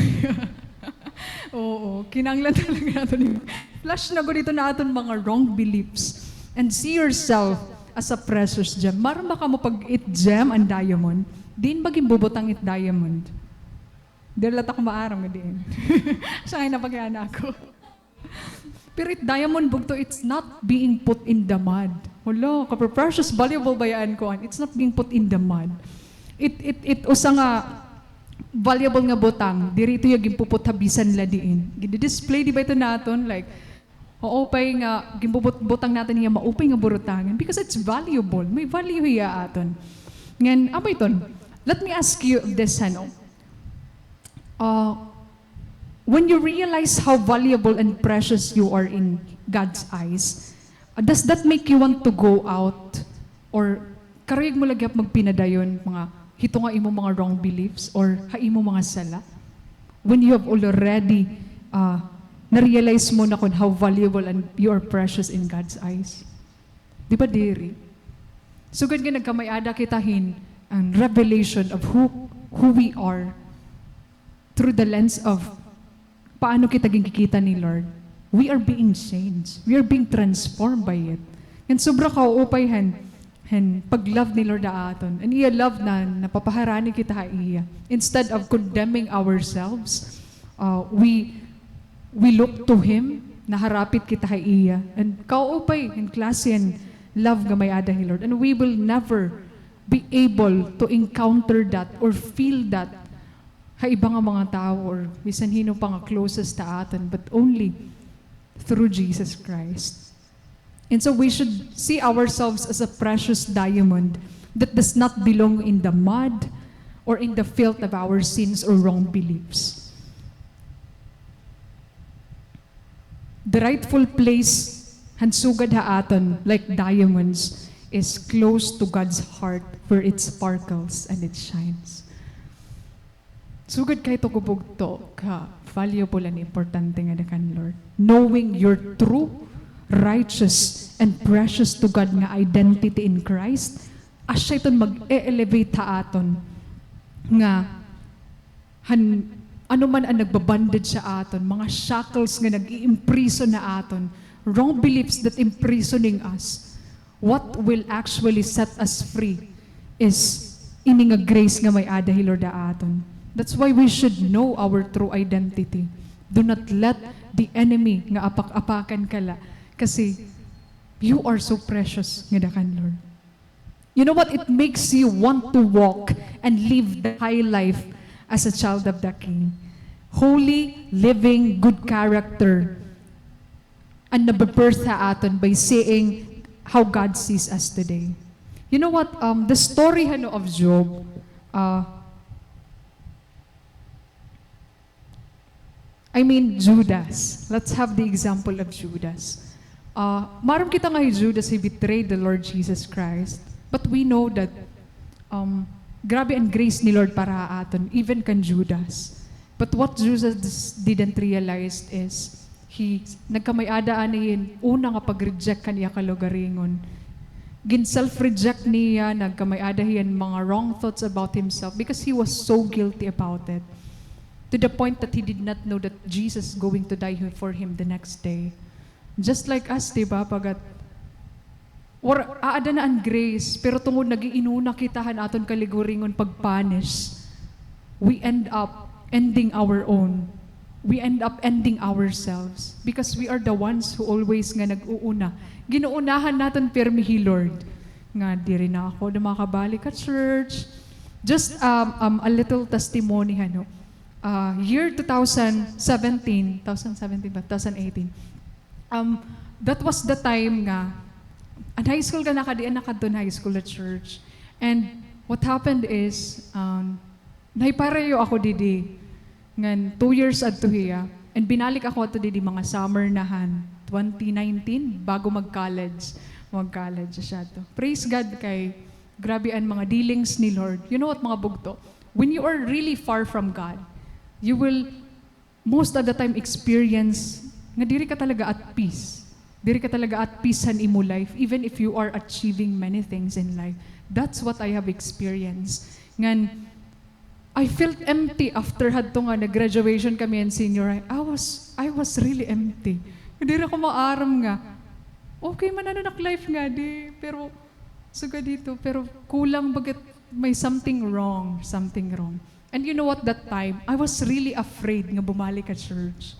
Oo, kinahanglan talaga naton. Flush na gud ito na aton mga wrong beliefs. And see yourself as a precious gem. Maaram ba kamo pag it gem an diamond, diin ba ginbubutang it diamond? Diri la ta ko maaram nga diin. Siya nga napakiana ako. Pero it diamond, bugto, it's not being put in the mud. Hala, ka-precious, valuable baya an kuan. It's not being put in the mud. It, it, it usa nga valuable nga butang, diri ito hiya ginpuput ha bisan la diin. Gidi-display, di ba, ito naton? Like, maupay nga, ginbubut-, butang naton hiya, maupay nga burutangan. Because it's valuable. May value hiya aton. Ngan, amo iton. Let me ask you this, ano? Uh, when you realize how valuable and precious you are in God's eyes, uh, does that make you want to go out or karuyag mo la gihap magpinadayon mga hito nga imo mga wrong beliefs or ha imo mga sala? When you have already, uh, na-realize mo na kon how valuable and you are precious in God's eyes. Di ba diri? Sugad nga nagkamay-ada kita hin an revelation of who, who we are through the lens of paano kita ginkikita ni Lord. We are being changed. We are being transformed by it. Ngan sobra kauupay han, han pag-love ni Lord ha aton. An iya love na napapaharani kita ha iya. Instead of condemning ourselves, uh, we, we look to Him, naharapit kita ha iya. And kauupay, an klase han love nga may-ada hi Lord. And we will never be able to encounter that or feel that ha iba nga mga tawo or bisan hin-o pa nga closest ha aton, but only through Jesus Christ. And so we should see ourselves as a precious diamond that does not belong in the mud or in the filth of our sins or wrong beliefs. The rightful place han sugad ha aton, like diamonds, is close to God's heart where it sparkles and it shines. Sugad kay to, kabugto, ka valuable and importante ngada kan Lord. Knowing your true, righteous, and precious to God nga identity in Christ, asya iton mag-e-elevate ha aton nga han ano man an nagbabondage ha aton, mga shackles nga nag-iimprison ha aton, wrong beliefs that imprisoning us. What will actually set us free is ini nga grace nga may-ada hi Lord ha aton. That's why we should know our true identity. Do not let the enemy nga apak-apakan ka la, kasi you are so precious ngada kan Lord. You know what? It makes you want to walk and live the high life as a child of the King. Holy, living, good character an nabe-birth ha aton by seeing how God sees us today. You know what? Um, the story, ano, of Job, uh, I mean, Judas. Let's have the example of Judas. Uh, maaram kita nga hi Judas, he betrayed the Lord Jesus Christ. But we know that, um, grabe an grace ni Lord para ha aton, even kan Judas. But what Judas didn't realize is, he, nagkamay-ada anay hin una nga pag-reject kan iya kalugaringon. Gin-self-reject niya, nagkamay-ada hiya hin mga wrong thoughts about himself because he was so guilty about it. To the point that he did not know that Jesus is going to die for him the next day. Just like us, di ba? Bagat, war, aada na an grace, pero tungod nag-iinuna kita han aton kalugaringon pag-punish, we end up ending our own. We end up ending ourselves because we are the ones who always nga nag-uuna. Ginuunahan naton pirmi hi Lord. Nga diri na ako na makabalik ha church. Just, um, um, a little testimony, ano. Ah, year two thousand seventeen, two thousand seventeen ba? Two thousand eighteen. Um, that was the time nga, an high school ka na, kadi an nakadto an high school at church. And what happened is, um, nahipareho ako didi. Ngan two years adto hiya. And binalik ako adto didi mga summer na han twenty nineteen, bago mag-college. Mag-college siya to. Praise God kay grabe an mga dealings ni Lord. You know what, mga bugto? When you are really far from God, you will most of the time experience nga diri ka talaga at peace. Diri ka talaga at peace han imo life, even if you are achieving many things in life. That's what I have experienced. Ngan, I felt empty after hadto nga nag-graduation kami and senior high. I was, I was really empty. Diri ako maaram nga, okay man, ano nak life ngadi, pero sugad hito, pero kulang bagat may something wrong, something wrong. And you know what, that time, I was really afraid nga bumalik ha church.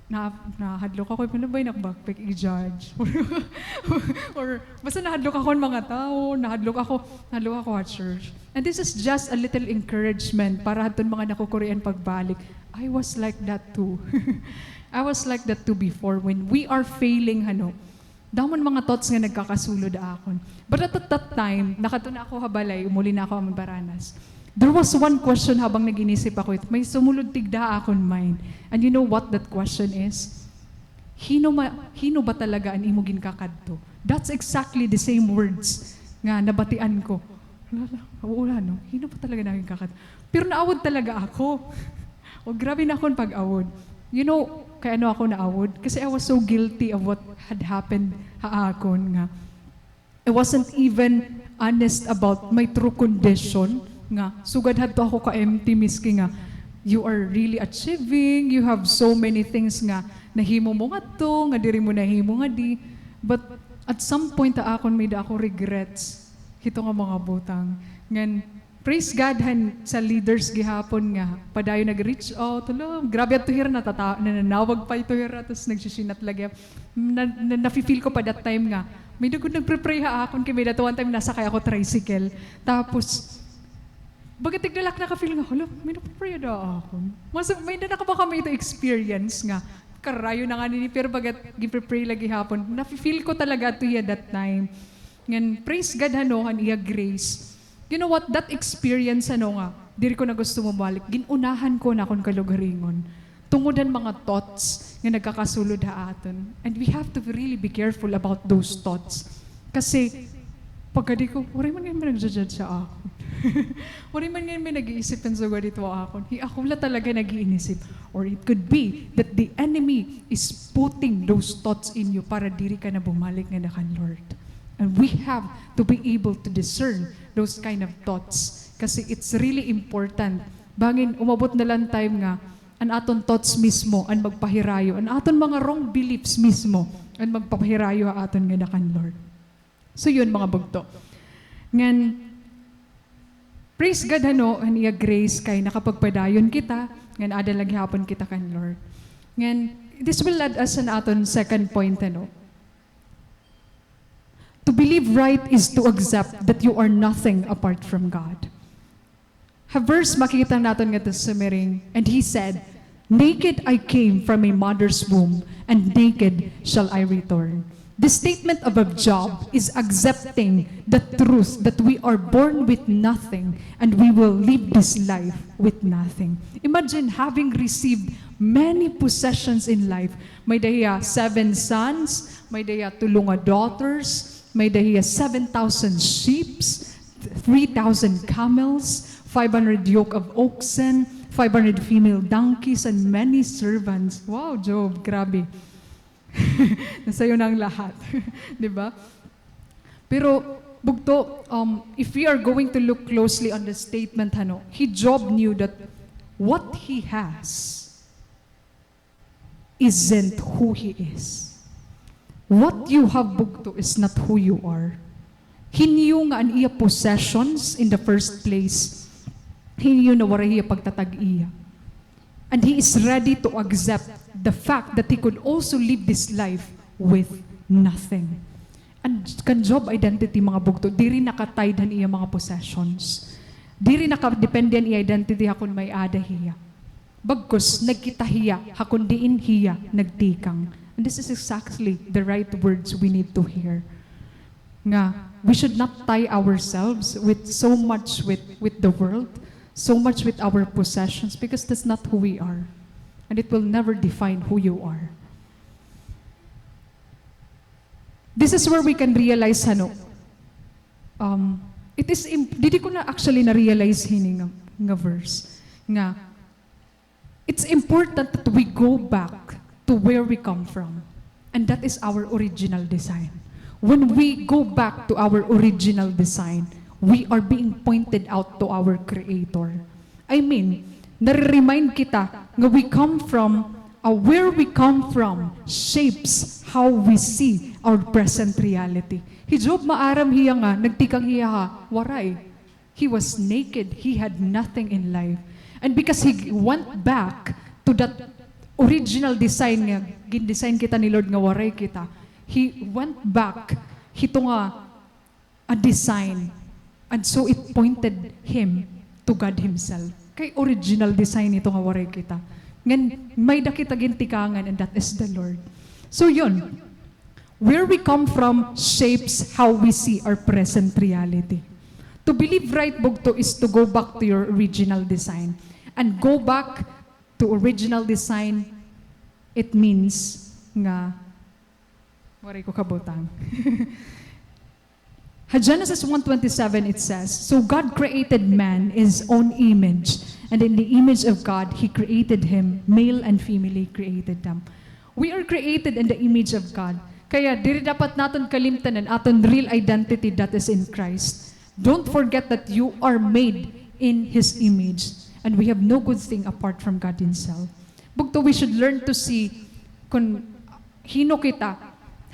Na, nahadlok ako, ano ba, nakabakbak i-judge? Or, basta nahadlok ako han mga tawo, nahadlok ako, nahadlok ako ha church. And this is just a little encouragement para hadton mga nakukurian pagbalik. I was like that too. I was like that too before when we are failing, ano, Damo an mga thoughts nga nagkakasulod ha akon. But at, at that time, nakadto na ako ha balay, umuli na ako ha Ambaranas. There was one question habang nag-inisip ako, may sumulod tigda ha akon mind. And you know what that question is? Hin-o ma-, hin-o ba talaga an imo ginkakadto? That's exactly the same words nga nabatian ko. Wala, wala, no? Hin-o ba talaga an imo ginkakadto? Pero naawod talaga ako. O, grabe an akon pag-awod. You know, kay ano ako naawod? Kasi I was so guilty of what had happened ha akon nga I wasn't even honest about my true condition nga sugad hadto ako ka-empty, miski nga you are really achieving, you have so many things nga nahimo mo ngadto, nga diri mo nahimo ngadi. But at some point ha akon, may-ada ako regrets hito nga mga butang. Ngan, praise God han sa leaders gihapon nga padayon nag-reach out. Hala, grabe adto hira, natata-, nananawag pa ito hira, tas nagsisinat lagi. Na, na, nafi-feel ko pa that time nga may-ada gud nagpre-pray ha akon, kay may-ada one time nasakay ako tricycle. Tapos, baga tigda la ak naka-feel nga, hala, may nagpre-pray ada ha akon. Mas, may-ada na ka ba kami ito experience nga, karayo na nga nini, pero baga ginpre-pray la gihapon. Nafi-feel ko talaga adto hiya that time. Ngan, praise God, hano, han iya grace. You know what? That experience, ano nga, diri ko na gusto mabalik. Gin-unahan ko an akon kalugaringon. Tungod han mga thoughts nga nagkakasulod ha aton. And we have to really be careful about those thoughts. Kasi, pagkadi ko, waray man ngay-an nagja-judge ha akon. Waray man ngay-an may nag-iisip hin sugad hito ha akon. Hi ako la talaga nag-iinisip. Or it could be that the enemy is putting those thoughts in you para diri ka na bumalik ngada kan Lord. And we have to be able to discern those kind of thoughts. Kasi it's really important. Bangin, umabot na la an time nga an aton thoughts mismo an magpahirayo, an aton mga wrong beliefs mismo an magpapahirayo ha aton ngada kan Lord. So yun, mga bugto. Ngan, praise God, hano, han iya grace kay nakapagpadayon kita, ngan ada la gihapon kita kan Lord. Ngan, this will lead us han aton second point, hano. To believe right is to accept that you are nothing apart from God. Ha verse, makikita naton ngadto sumiring, "And he said, 'Naked I came from my mother's womb, and naked shall I return.'" The statement of a Job is accepting the truth that we are born with nothing and we will leave this life with nothing. Imagine having received many possessions in life. May-ada hiya seven sons, may-ada hiya tulo nga daughters, may-ada hiya seven thousand sheeps, three thousand camels, five hundred yoke of oxen, five hundred female donkeys, and many servants. Wow, Job, grabe. Nasa'yo na ang lahat. Di ba? Pero, bugto, um, if we are going to look closely on the statement, hano, hi Job knew that what he has isn't who he is. What you have, bugto, is not who you are. He knew nga an iya possessions in the first place, he knew na waray hiya pagtatag-iya. And he is ready to accept the fact that he could also live this life with nothing. And kan Job identity, mga bugto, diri naka-tied han iya mga possessions. Diri nakadepende an iya identity ha kon may-ada hiya. Bagkus, nagkita hiya ha kon diin hiya nagtikang. And this is exactly the right words we need to hear. Nga, we should not tie ourselves with so much with, with the world, so much with our possessions, because that's not who we are. And it will never define who you are. This is where we can realize, hano, um, it is im-, didi ko na actually na-realize hini nga, nga verse, nga it's important that we go back to where we come from. And that is our original design. When we go back to our original design, we are being pointed out to our Creator. I mean, nare-remind kita nga we come from, uh, where we come from shapes how we see our present reality. Hi Job, maaram hiya nga nagtikang hiya ha waray. He was naked. He had nothing in life. And because he went back to that original design nga gin-design kita ni Lord nga waray kita, he went back hito nga a design. And so it pointed him to God himself. Kay original design ito nga waray kita. Ngan may-ada kita gintikangan, and that is the Lord. So yun, where we come from shapes how we see our present reality. To believe right, bugto, is to go back to your original design. And go back to original design, it means nga, waray ko kabutang. Ha Genesis one twenty-seven, it says, "So God created man in his own image, and in the image of God, he created him, male and female, he created them." We are created in the image of God. Kaya diri dapat naton kalimtan an aton real identity that is in Christ. Don't forget that you are made in His image, and we have no good thing apart from God Himself. Bugto, we should learn to see kon hin-o kita,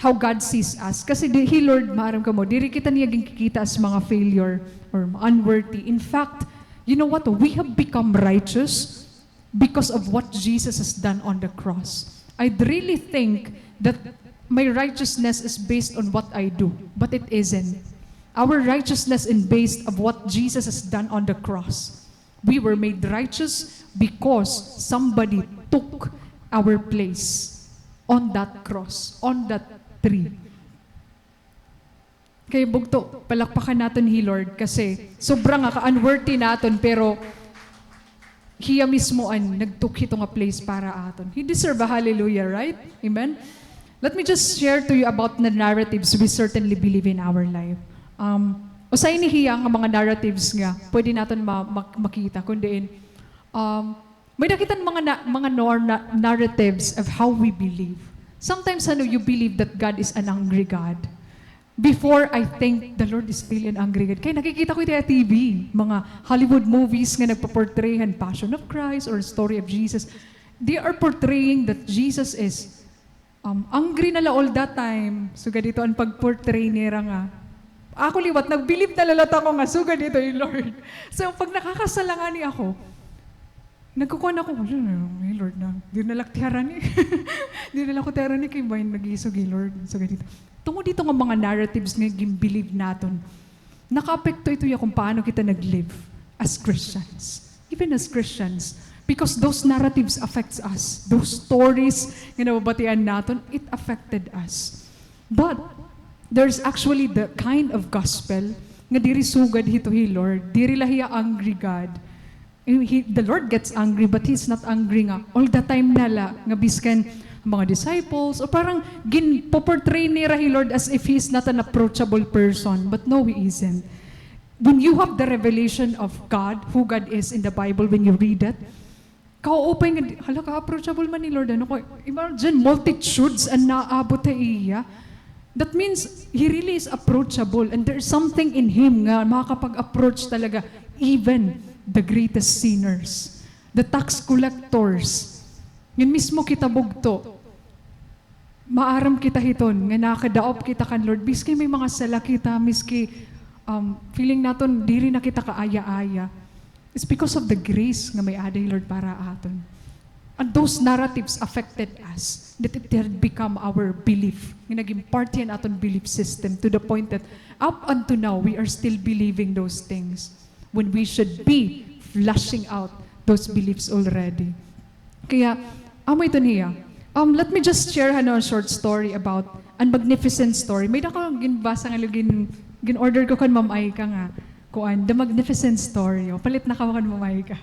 how God sees us. Kasi di, hi Lord, maaram kamo, diri kita niya ginkikita as mga failure or unworthy. In fact, you know what? We have become righteous because of what Jesus has done on the cross. I'd really think that my righteousness is based on what I do, but it isn't. Our righteousness is based of what Jesus has done on the cross. We were made righteous because somebody took our place on that cross, on that tree. Kay bugto, palakpakan naton hi Lord kasi sobra nga ka-unworthy naton, pero hiya mismo an nagtook hito nga place para aton. He deserve a hallelujah, right? Amen? Let me just share to you about the narratives we certainly believe in our life. Um, Usa ini hiya nga mga narratives nga pwede naton ma-, mak-, makita, kun diin, um, may-ada kita mga na-, mga nor-, na-, narratives of how we believe. Sometimes, ano, you believe that God is an angry God. Before, I think the Lord is really an angry God. Kay nakikita ko ito sa T V, mga Hollywood movies nga nagpa-portray han Passion of Christ or story of Jesus. They are portraying that Jesus is, um, angry na la all the time. Sugad ito an pag-portray nira nga. Ako liwat, nag-believe na la liwat ako nga sugad ito hi Lord. So, pag nakakasala ngani ako, nagkukuan ako, "Ay, Lord na, diri na la ak tiyaran, eh." Diri na la ako tiyaran, eh, kay may nag-iisog hi Lord. Sugad ito. Tungod ito nga mga narratives nga gin-believe naton, nakaapekto ito hiya kon paano kita nag-live as Christians. Even as Christians. Because those narratives affects us. Those stories nga nababatian naton, it affected us. But there's actually the kind of gospel nga diri sugad hito hi Lord. Diri la hiya angry God. He, the Lord gets angry, but He's not angry nga all the time na la, nga biskan mga disciples, o parang ginpo-portray nira hi Lord as if He's not an approachable person. But no, He isn't. When you have the revelation of God, who God is in the Bible, when you read it, kaupay nga, hala, ka-approachable man ni Lord, ano ko, imagine, multitudes an naabot ha iya. That means, He really is approachable, and there's something in Him nga makakapag-approach talaga, even the greatest sinners, the tax collectors. Ngan mismo kita bugto, maaram kita hiton nga nakadaop kita kan Lord, miski may mga sala kita, miski, um, feeling naton diri na kita kaaya-aya. It's because of the grace nga may-ada hi Lord para aton. And those narratives affected us, that it had become our belief, nga naging parte han aton belief system, to the point that up unto now, we are still believing those things, when we should be flushing out those beliefs already. Kaya, amo iton hiya. Um, let me just share, ano, a short story about an magnificent story. May-ada ko ginbasa nga gin-, gin-order ko kan Ma'am Aika nga, kuan, The Magnificent Story. O, palit na kamo kan Ma'am Aika.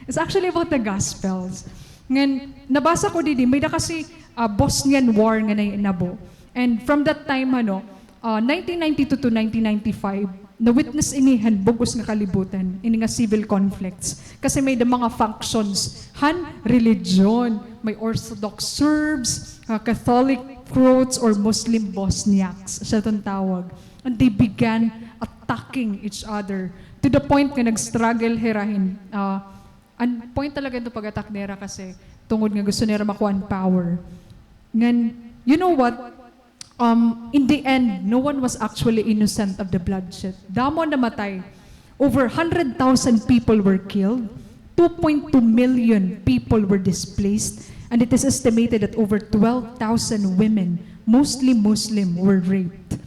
It's actually about the Gospels. Ngan, nabasa ko didi, may-ada kasi, ah, Bosnian War nga nahinabo. And from that time, ano, ah, nineteen ninety-two to nineteen ninety-five, na-witness ini han bug-os nga kalibutan, ini nga civil conflicts. Kasi may-ada mga factions han religion, may Orthodox Serbs, ah, Catholic Croats, or Muslim Bosniaks, siya iton tawag. And they began attacking each other to the point nga nag-struggle hira hin, ah, an point talaga iton pag-attack nira kasi tungod nga gusto nira makuha an power. Ngan, you know what? Um, in the end, no one was actually innocent of the bloodshed. Damo an namatay. Over hundred thousand people were killed. Two point two million people were displaced. And it is estimated that over twelve thousand women, mostly Muslim, were raped.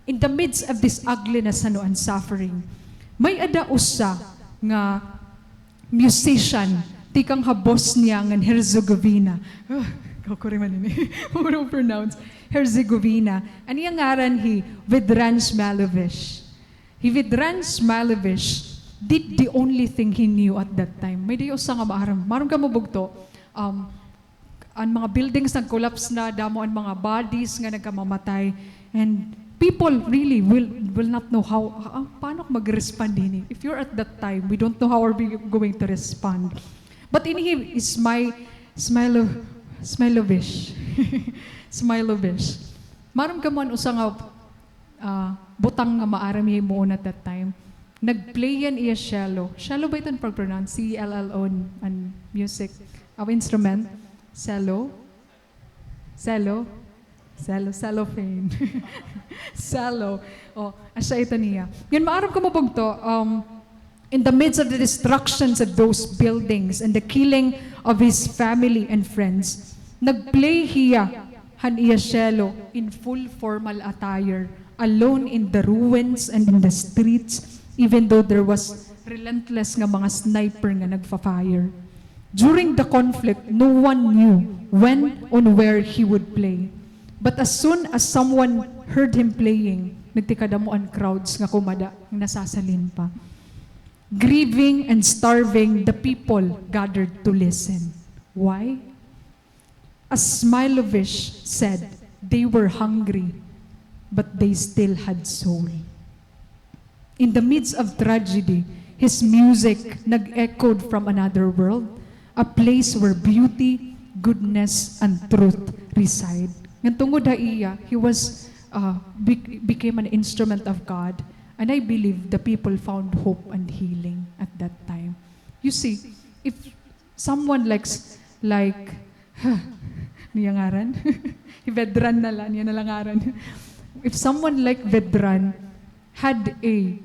In the midst of this ugliness, ano, and suffering, may-ada usa nga musician tikang ha Bosnia ngan Herzegovina. Ah, kakuri man ini. How to pronounce? Herzegovina. An iya ngaran hi Vedran Smailović. Hi Vedran Smailović did the only thing he knew at that time. May-ada usa nga maaram. Maaram kamo bugto, um, an mga buildings nag-collapse na, damo an mga bodies nga nagkamamatay. And people really will, will not know how, ah, paano ko mag-respond hini? If you're at that time, we don't know how are we going to respond. But ini hi Smai-, Smailo-, Smailović. Smailović. Maaram kamo an usa nga ah, butang nga maaram hiya himuon at that time. Nag-play hiya an iya cello. Cello ba iton pag-pronounce? C E L L O an music. An instrument? Cello? Cello? Cello, cellophane. Cello. O, asya iton hiya. Ngan maaram kamo bugto, um, in the midst of the destructions of those buildings and the killing of his family and friends, nag-play hiya han iya cello in full formal attire, alone in the ruins and in the streets, even though there was relentless nga mga sniper nga nagfa-fire. During the conflict, no one knew when and where he would play. But as soon as someone heard him playing, nagtikadamo an crowds nga kumada, nga nasasalin pa. Grieving and starving, the people gathered to listen. Why? As Smailović said, they were hungry, but they still had soul. In the midst of tragedy, his music nag-echoed from another world, a place where beauty, goodness, and truth reside. Ngan tungod ha iya, he was, uh, bec-, became an instrument of God, and I believe the people found hope and healing at that time. You see, if someone likes, like, niya ngaran? Hi Vedran na la, niya na la ngaran. If someone like Vedran had a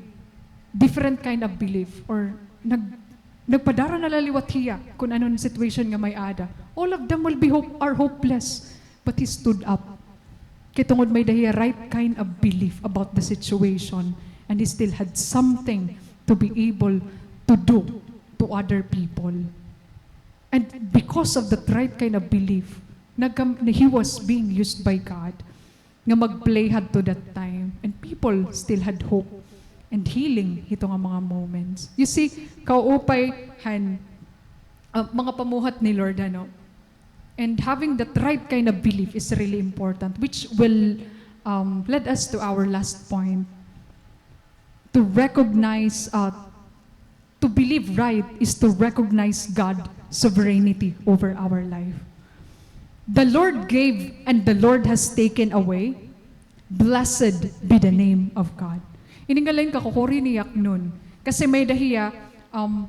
different kind of belief or nag-, nagpadara na la liwat hiya kun ano an situation nga may-ada, all of them will be hope-, are hopeless. But he stood up. Kay tungod may-ada hiya right kind of belief about the situation, and he still had something to be able to do to other people. And because of that right kind of belief, nagkam-, he was being used by God nga mag-play hadto that time, and people still had hope and healing hito nga mga moments. You see, kaupay han, uh, mga pamuhat ni Lord, ano? And having that right kind of belief is really important, which will, um, lead us to our last point. To recognize, uh, to believe right is to recognize God's sovereignty over our life. The Lord gave and the Lord has taken away. Blessed be the name of God. Ini nga line kakukuri ni Yaknon. Kasi may-ada hiya, um,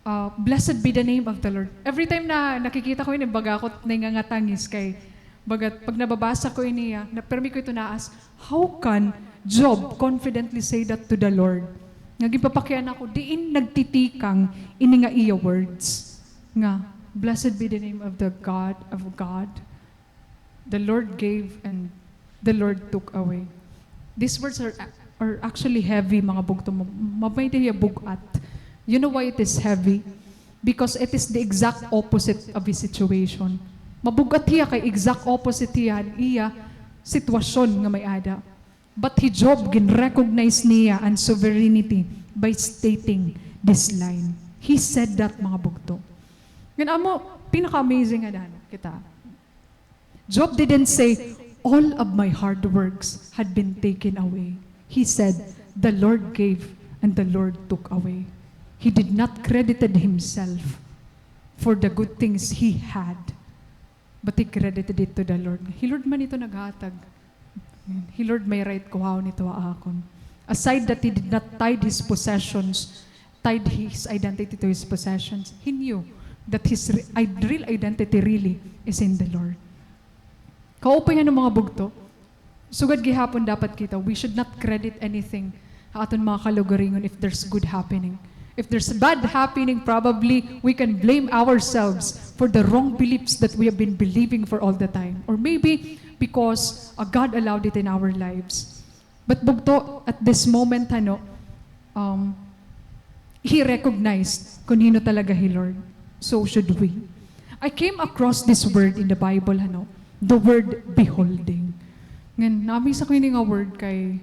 Ah, blessed be the name of the Lord. Every time na nakikita ko ini, baga ako nangangatangis kay, baga pag nababasa ko ini, ah, na, pirmi ko ito naas, how can Job confidently say that to the Lord? Nga ginpapakiana ko, diin nagtitikang ini nga iya words. Nga, "Blessed be the name of the God, of God." The Lord gave and the Lord took away. These words are, are actually heavy, mga bugto. Ma-, ma-, may-ada hiya bug-at. You know why it is heavy? Because it is the exact opposite of his situation. Mabug-at hiya kay exact opposite hiya han iya sitwasyon nga may-ada. But hi Job, gin-recognize niya an sovereignty by stating this line. He said that, mga bugto. Ngan amo, pinaka-amazing nga daan kita. Job didn't say, "All of my hard works had been taken away." He said, "The Lord gave and the Lord took away." He did not credited himself for the good things he had, but he credited it to the Lord. Hi Lord man ito naghatag. Hi Lord may right kuhaon ito ha akon. Aside that he did not tied his possessions, tied his identity to his possessions, he knew that his re-, id-, real identity really is in the Lord. Kaupay nga, mga bugto, sugad gihapon dapat kita, we should not credit anything ha aton mga kalugaringon if there's good happening. If there's bad happening, probably we can blame ourselves for the wrong beliefs that we have been believing for all the time. Or maybe because, uh, God allowed it in our lives. But bugto, at this moment, ano, um, he recognized kun hin-o talaga hi Lord. So should we. I came across this word in the Bible, ano, the word beholding. Ngan, na-amaze ako hini nga word kay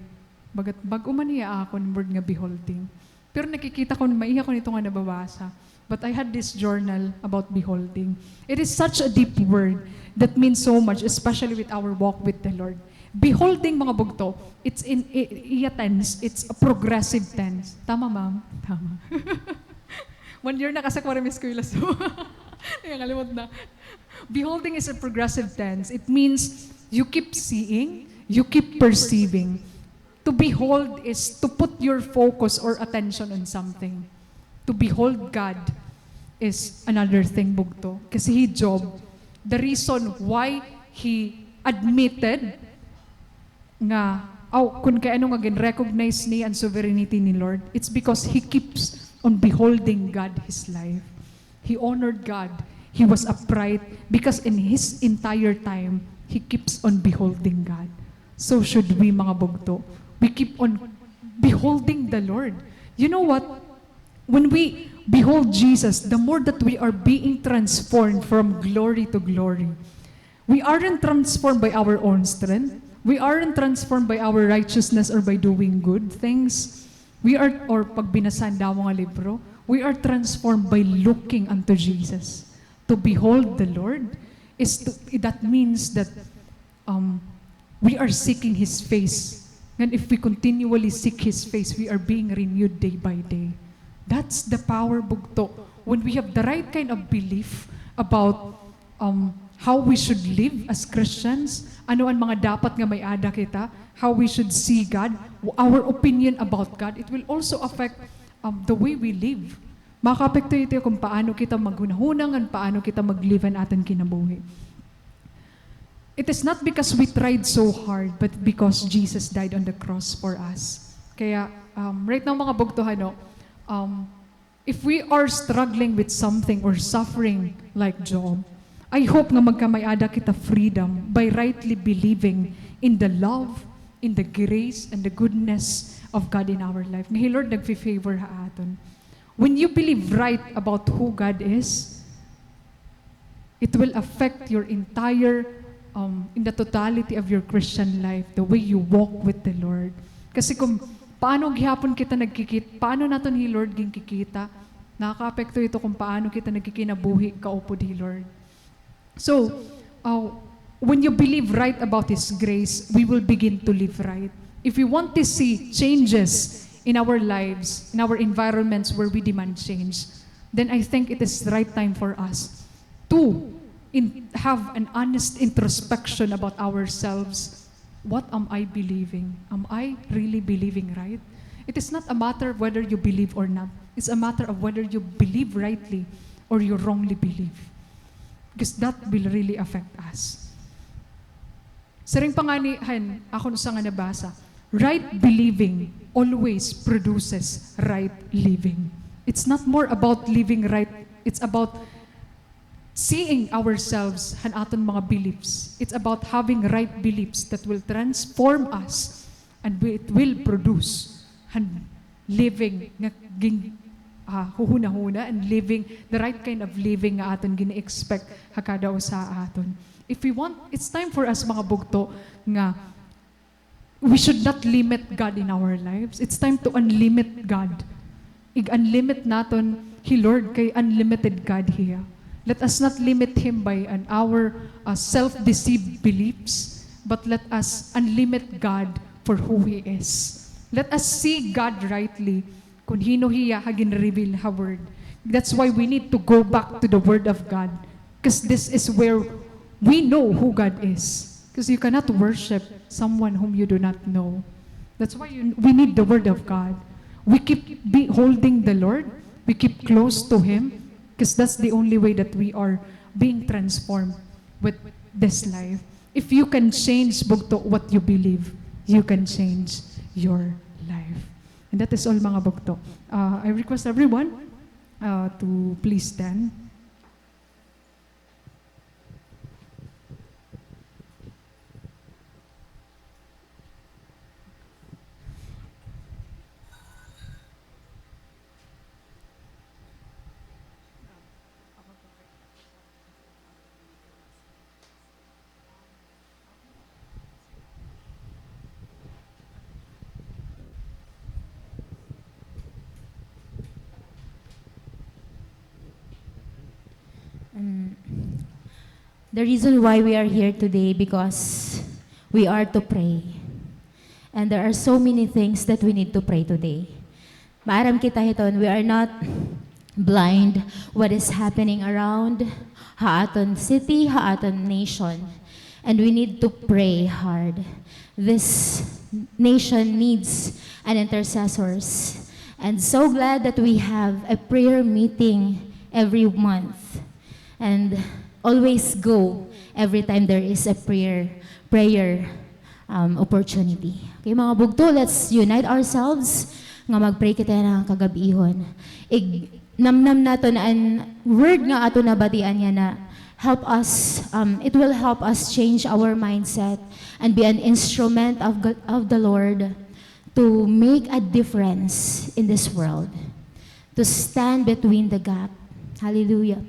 bagat bag-o man hiya ha akon word nga beholding. Pero nakikita ko, maiha ko nito nga nababasa. But I had this journal about beholding. It is such a deep word that means so much, especially with our walk with the Lord. Beholding, mga bugto, it's in, i-, iya tense, it's a progressive tense. Tama, ma'am? Tama. One year na kasi ako waray maeskwela, so nakakalimot na. Beholding is a progressive tense. It means you keep seeing, you keep perceiving. To behold is to put your focus or attention on something. To behold God is another thing, bugto. Kasi hi Job, the reason why he admitted nga, aw, kun kay ano nga gin-recognize niya an sovereignty ni Lord, it's because he keeps on beholding God his life. He honored God. He was upright because in his entire time, he keeps on beholding God. So should we, mga bugto. We keep on beholding the Lord. You know what? When we behold Jesus, the more that we are being transformed from glory to glory. We aren't transformed by our own strength. We aren't transformed by our righteousness or by doing good things. We are, or pag binasa an damo nga libro, we are transformed by looking unto Jesus. To behold the Lord is to, that means that, um, we are seeking His face Ngan if we continually seek His face, we are being renewed day by day. That's the power, bugto. When we have the right kind of belief about, um, how we should live as Christians, ano an mga dapat nga may-ada kita, how we should see God, our opinion about God, it will also affect, um, the way we live. Makaapekto ito kon paano kita maghunahuna ngan paano kita mag-live an aton kinabuhi. It is not because we tried so hard, but because Jesus died on the cross for us. Kaya, um, right now, mga bugto, ano, um, if we are struggling with something or suffering like Job, I hope nga magkamay-ada kita freedom by rightly believing in the love, in the grace, and the goodness of God in our life. Nga hi Lord nagfi-favor ha aton. When you believe right about who God is, it will affect your entire, um, in the totality of your Christian life, the way you walk with the Lord. Kasi kung paano gihapon kita nagkikit-, paano naton hi Lord ginkikita, nakakaapekto ito kung paano kita nagkikinabuhi kaupod hi Lord. So, uh, when you believe right about His grace, we will begin to live right. If we want to see changes in our lives, in our environments where we demand change, then I think it is the right time for us to in-, have an honest introspection about ourselves. What am I believing? Am I really believing right? It is not a matter of whether you believe or not. It's a matter of whether you believe rightly or you wrongly believe. Because that will really affect us. Siring pa ngani han akon usa nga nabasa, right believing always produces right living. It's not more about living right, it's about seeing ourselves han aton mga beliefs. It's about having right beliefs that will transform us and wi-, it will produce han living nga gin-, ah, huhunahuna and living, the right kind of living nga aton gini-expect ha kada usa ha aton. If we want, it's time for us, mga bugto, nga we should not limit God in our lives. It's time to unlimit God. Ig-unlimit naton hi Lord kay unlimited God hiya. Let us not limit Him by an our, uh, self-deceived beliefs, but let us unlimit God for who He is. Let us see God rightly, kon hin-o hiya ha gin-reveal ha Word. That's why we need to go back to the Word of God. 'Cause this is where we know who God is. 'Cause you cannot worship someone whom you do not know. That's why you, we need the Word of God. We keep beholding the Lord. We keep close to Him. 'Cause that's the only way that we are being transformed with this life. If you can change, bugto, what you believe, you can change your life. And that is all, mga bugto. Uh, I request everyone, uh, to please stand. Um, the reason why we are here today because we are to pray. And there are so many things that we need to pray today. Maaram kita hiton, we are not blind what is happening around ha aton city, ha aton nation. And we need to pray hard. This nation needs an intercessors. And so glad that we have a prayer meeting every month. And always go every time there is a prayer, prayer, um, opportunity. Okay, mga bugto, let's unite ourselves nga mag-pray kita yana nga kagab-ihon. Ig-, namnam naton an word nga aton nabatian yana help us, um, it will help us change our mindset and be an instrument of G-, of the Lord to make a difference in this world. To stand between the gap. Hallelujah.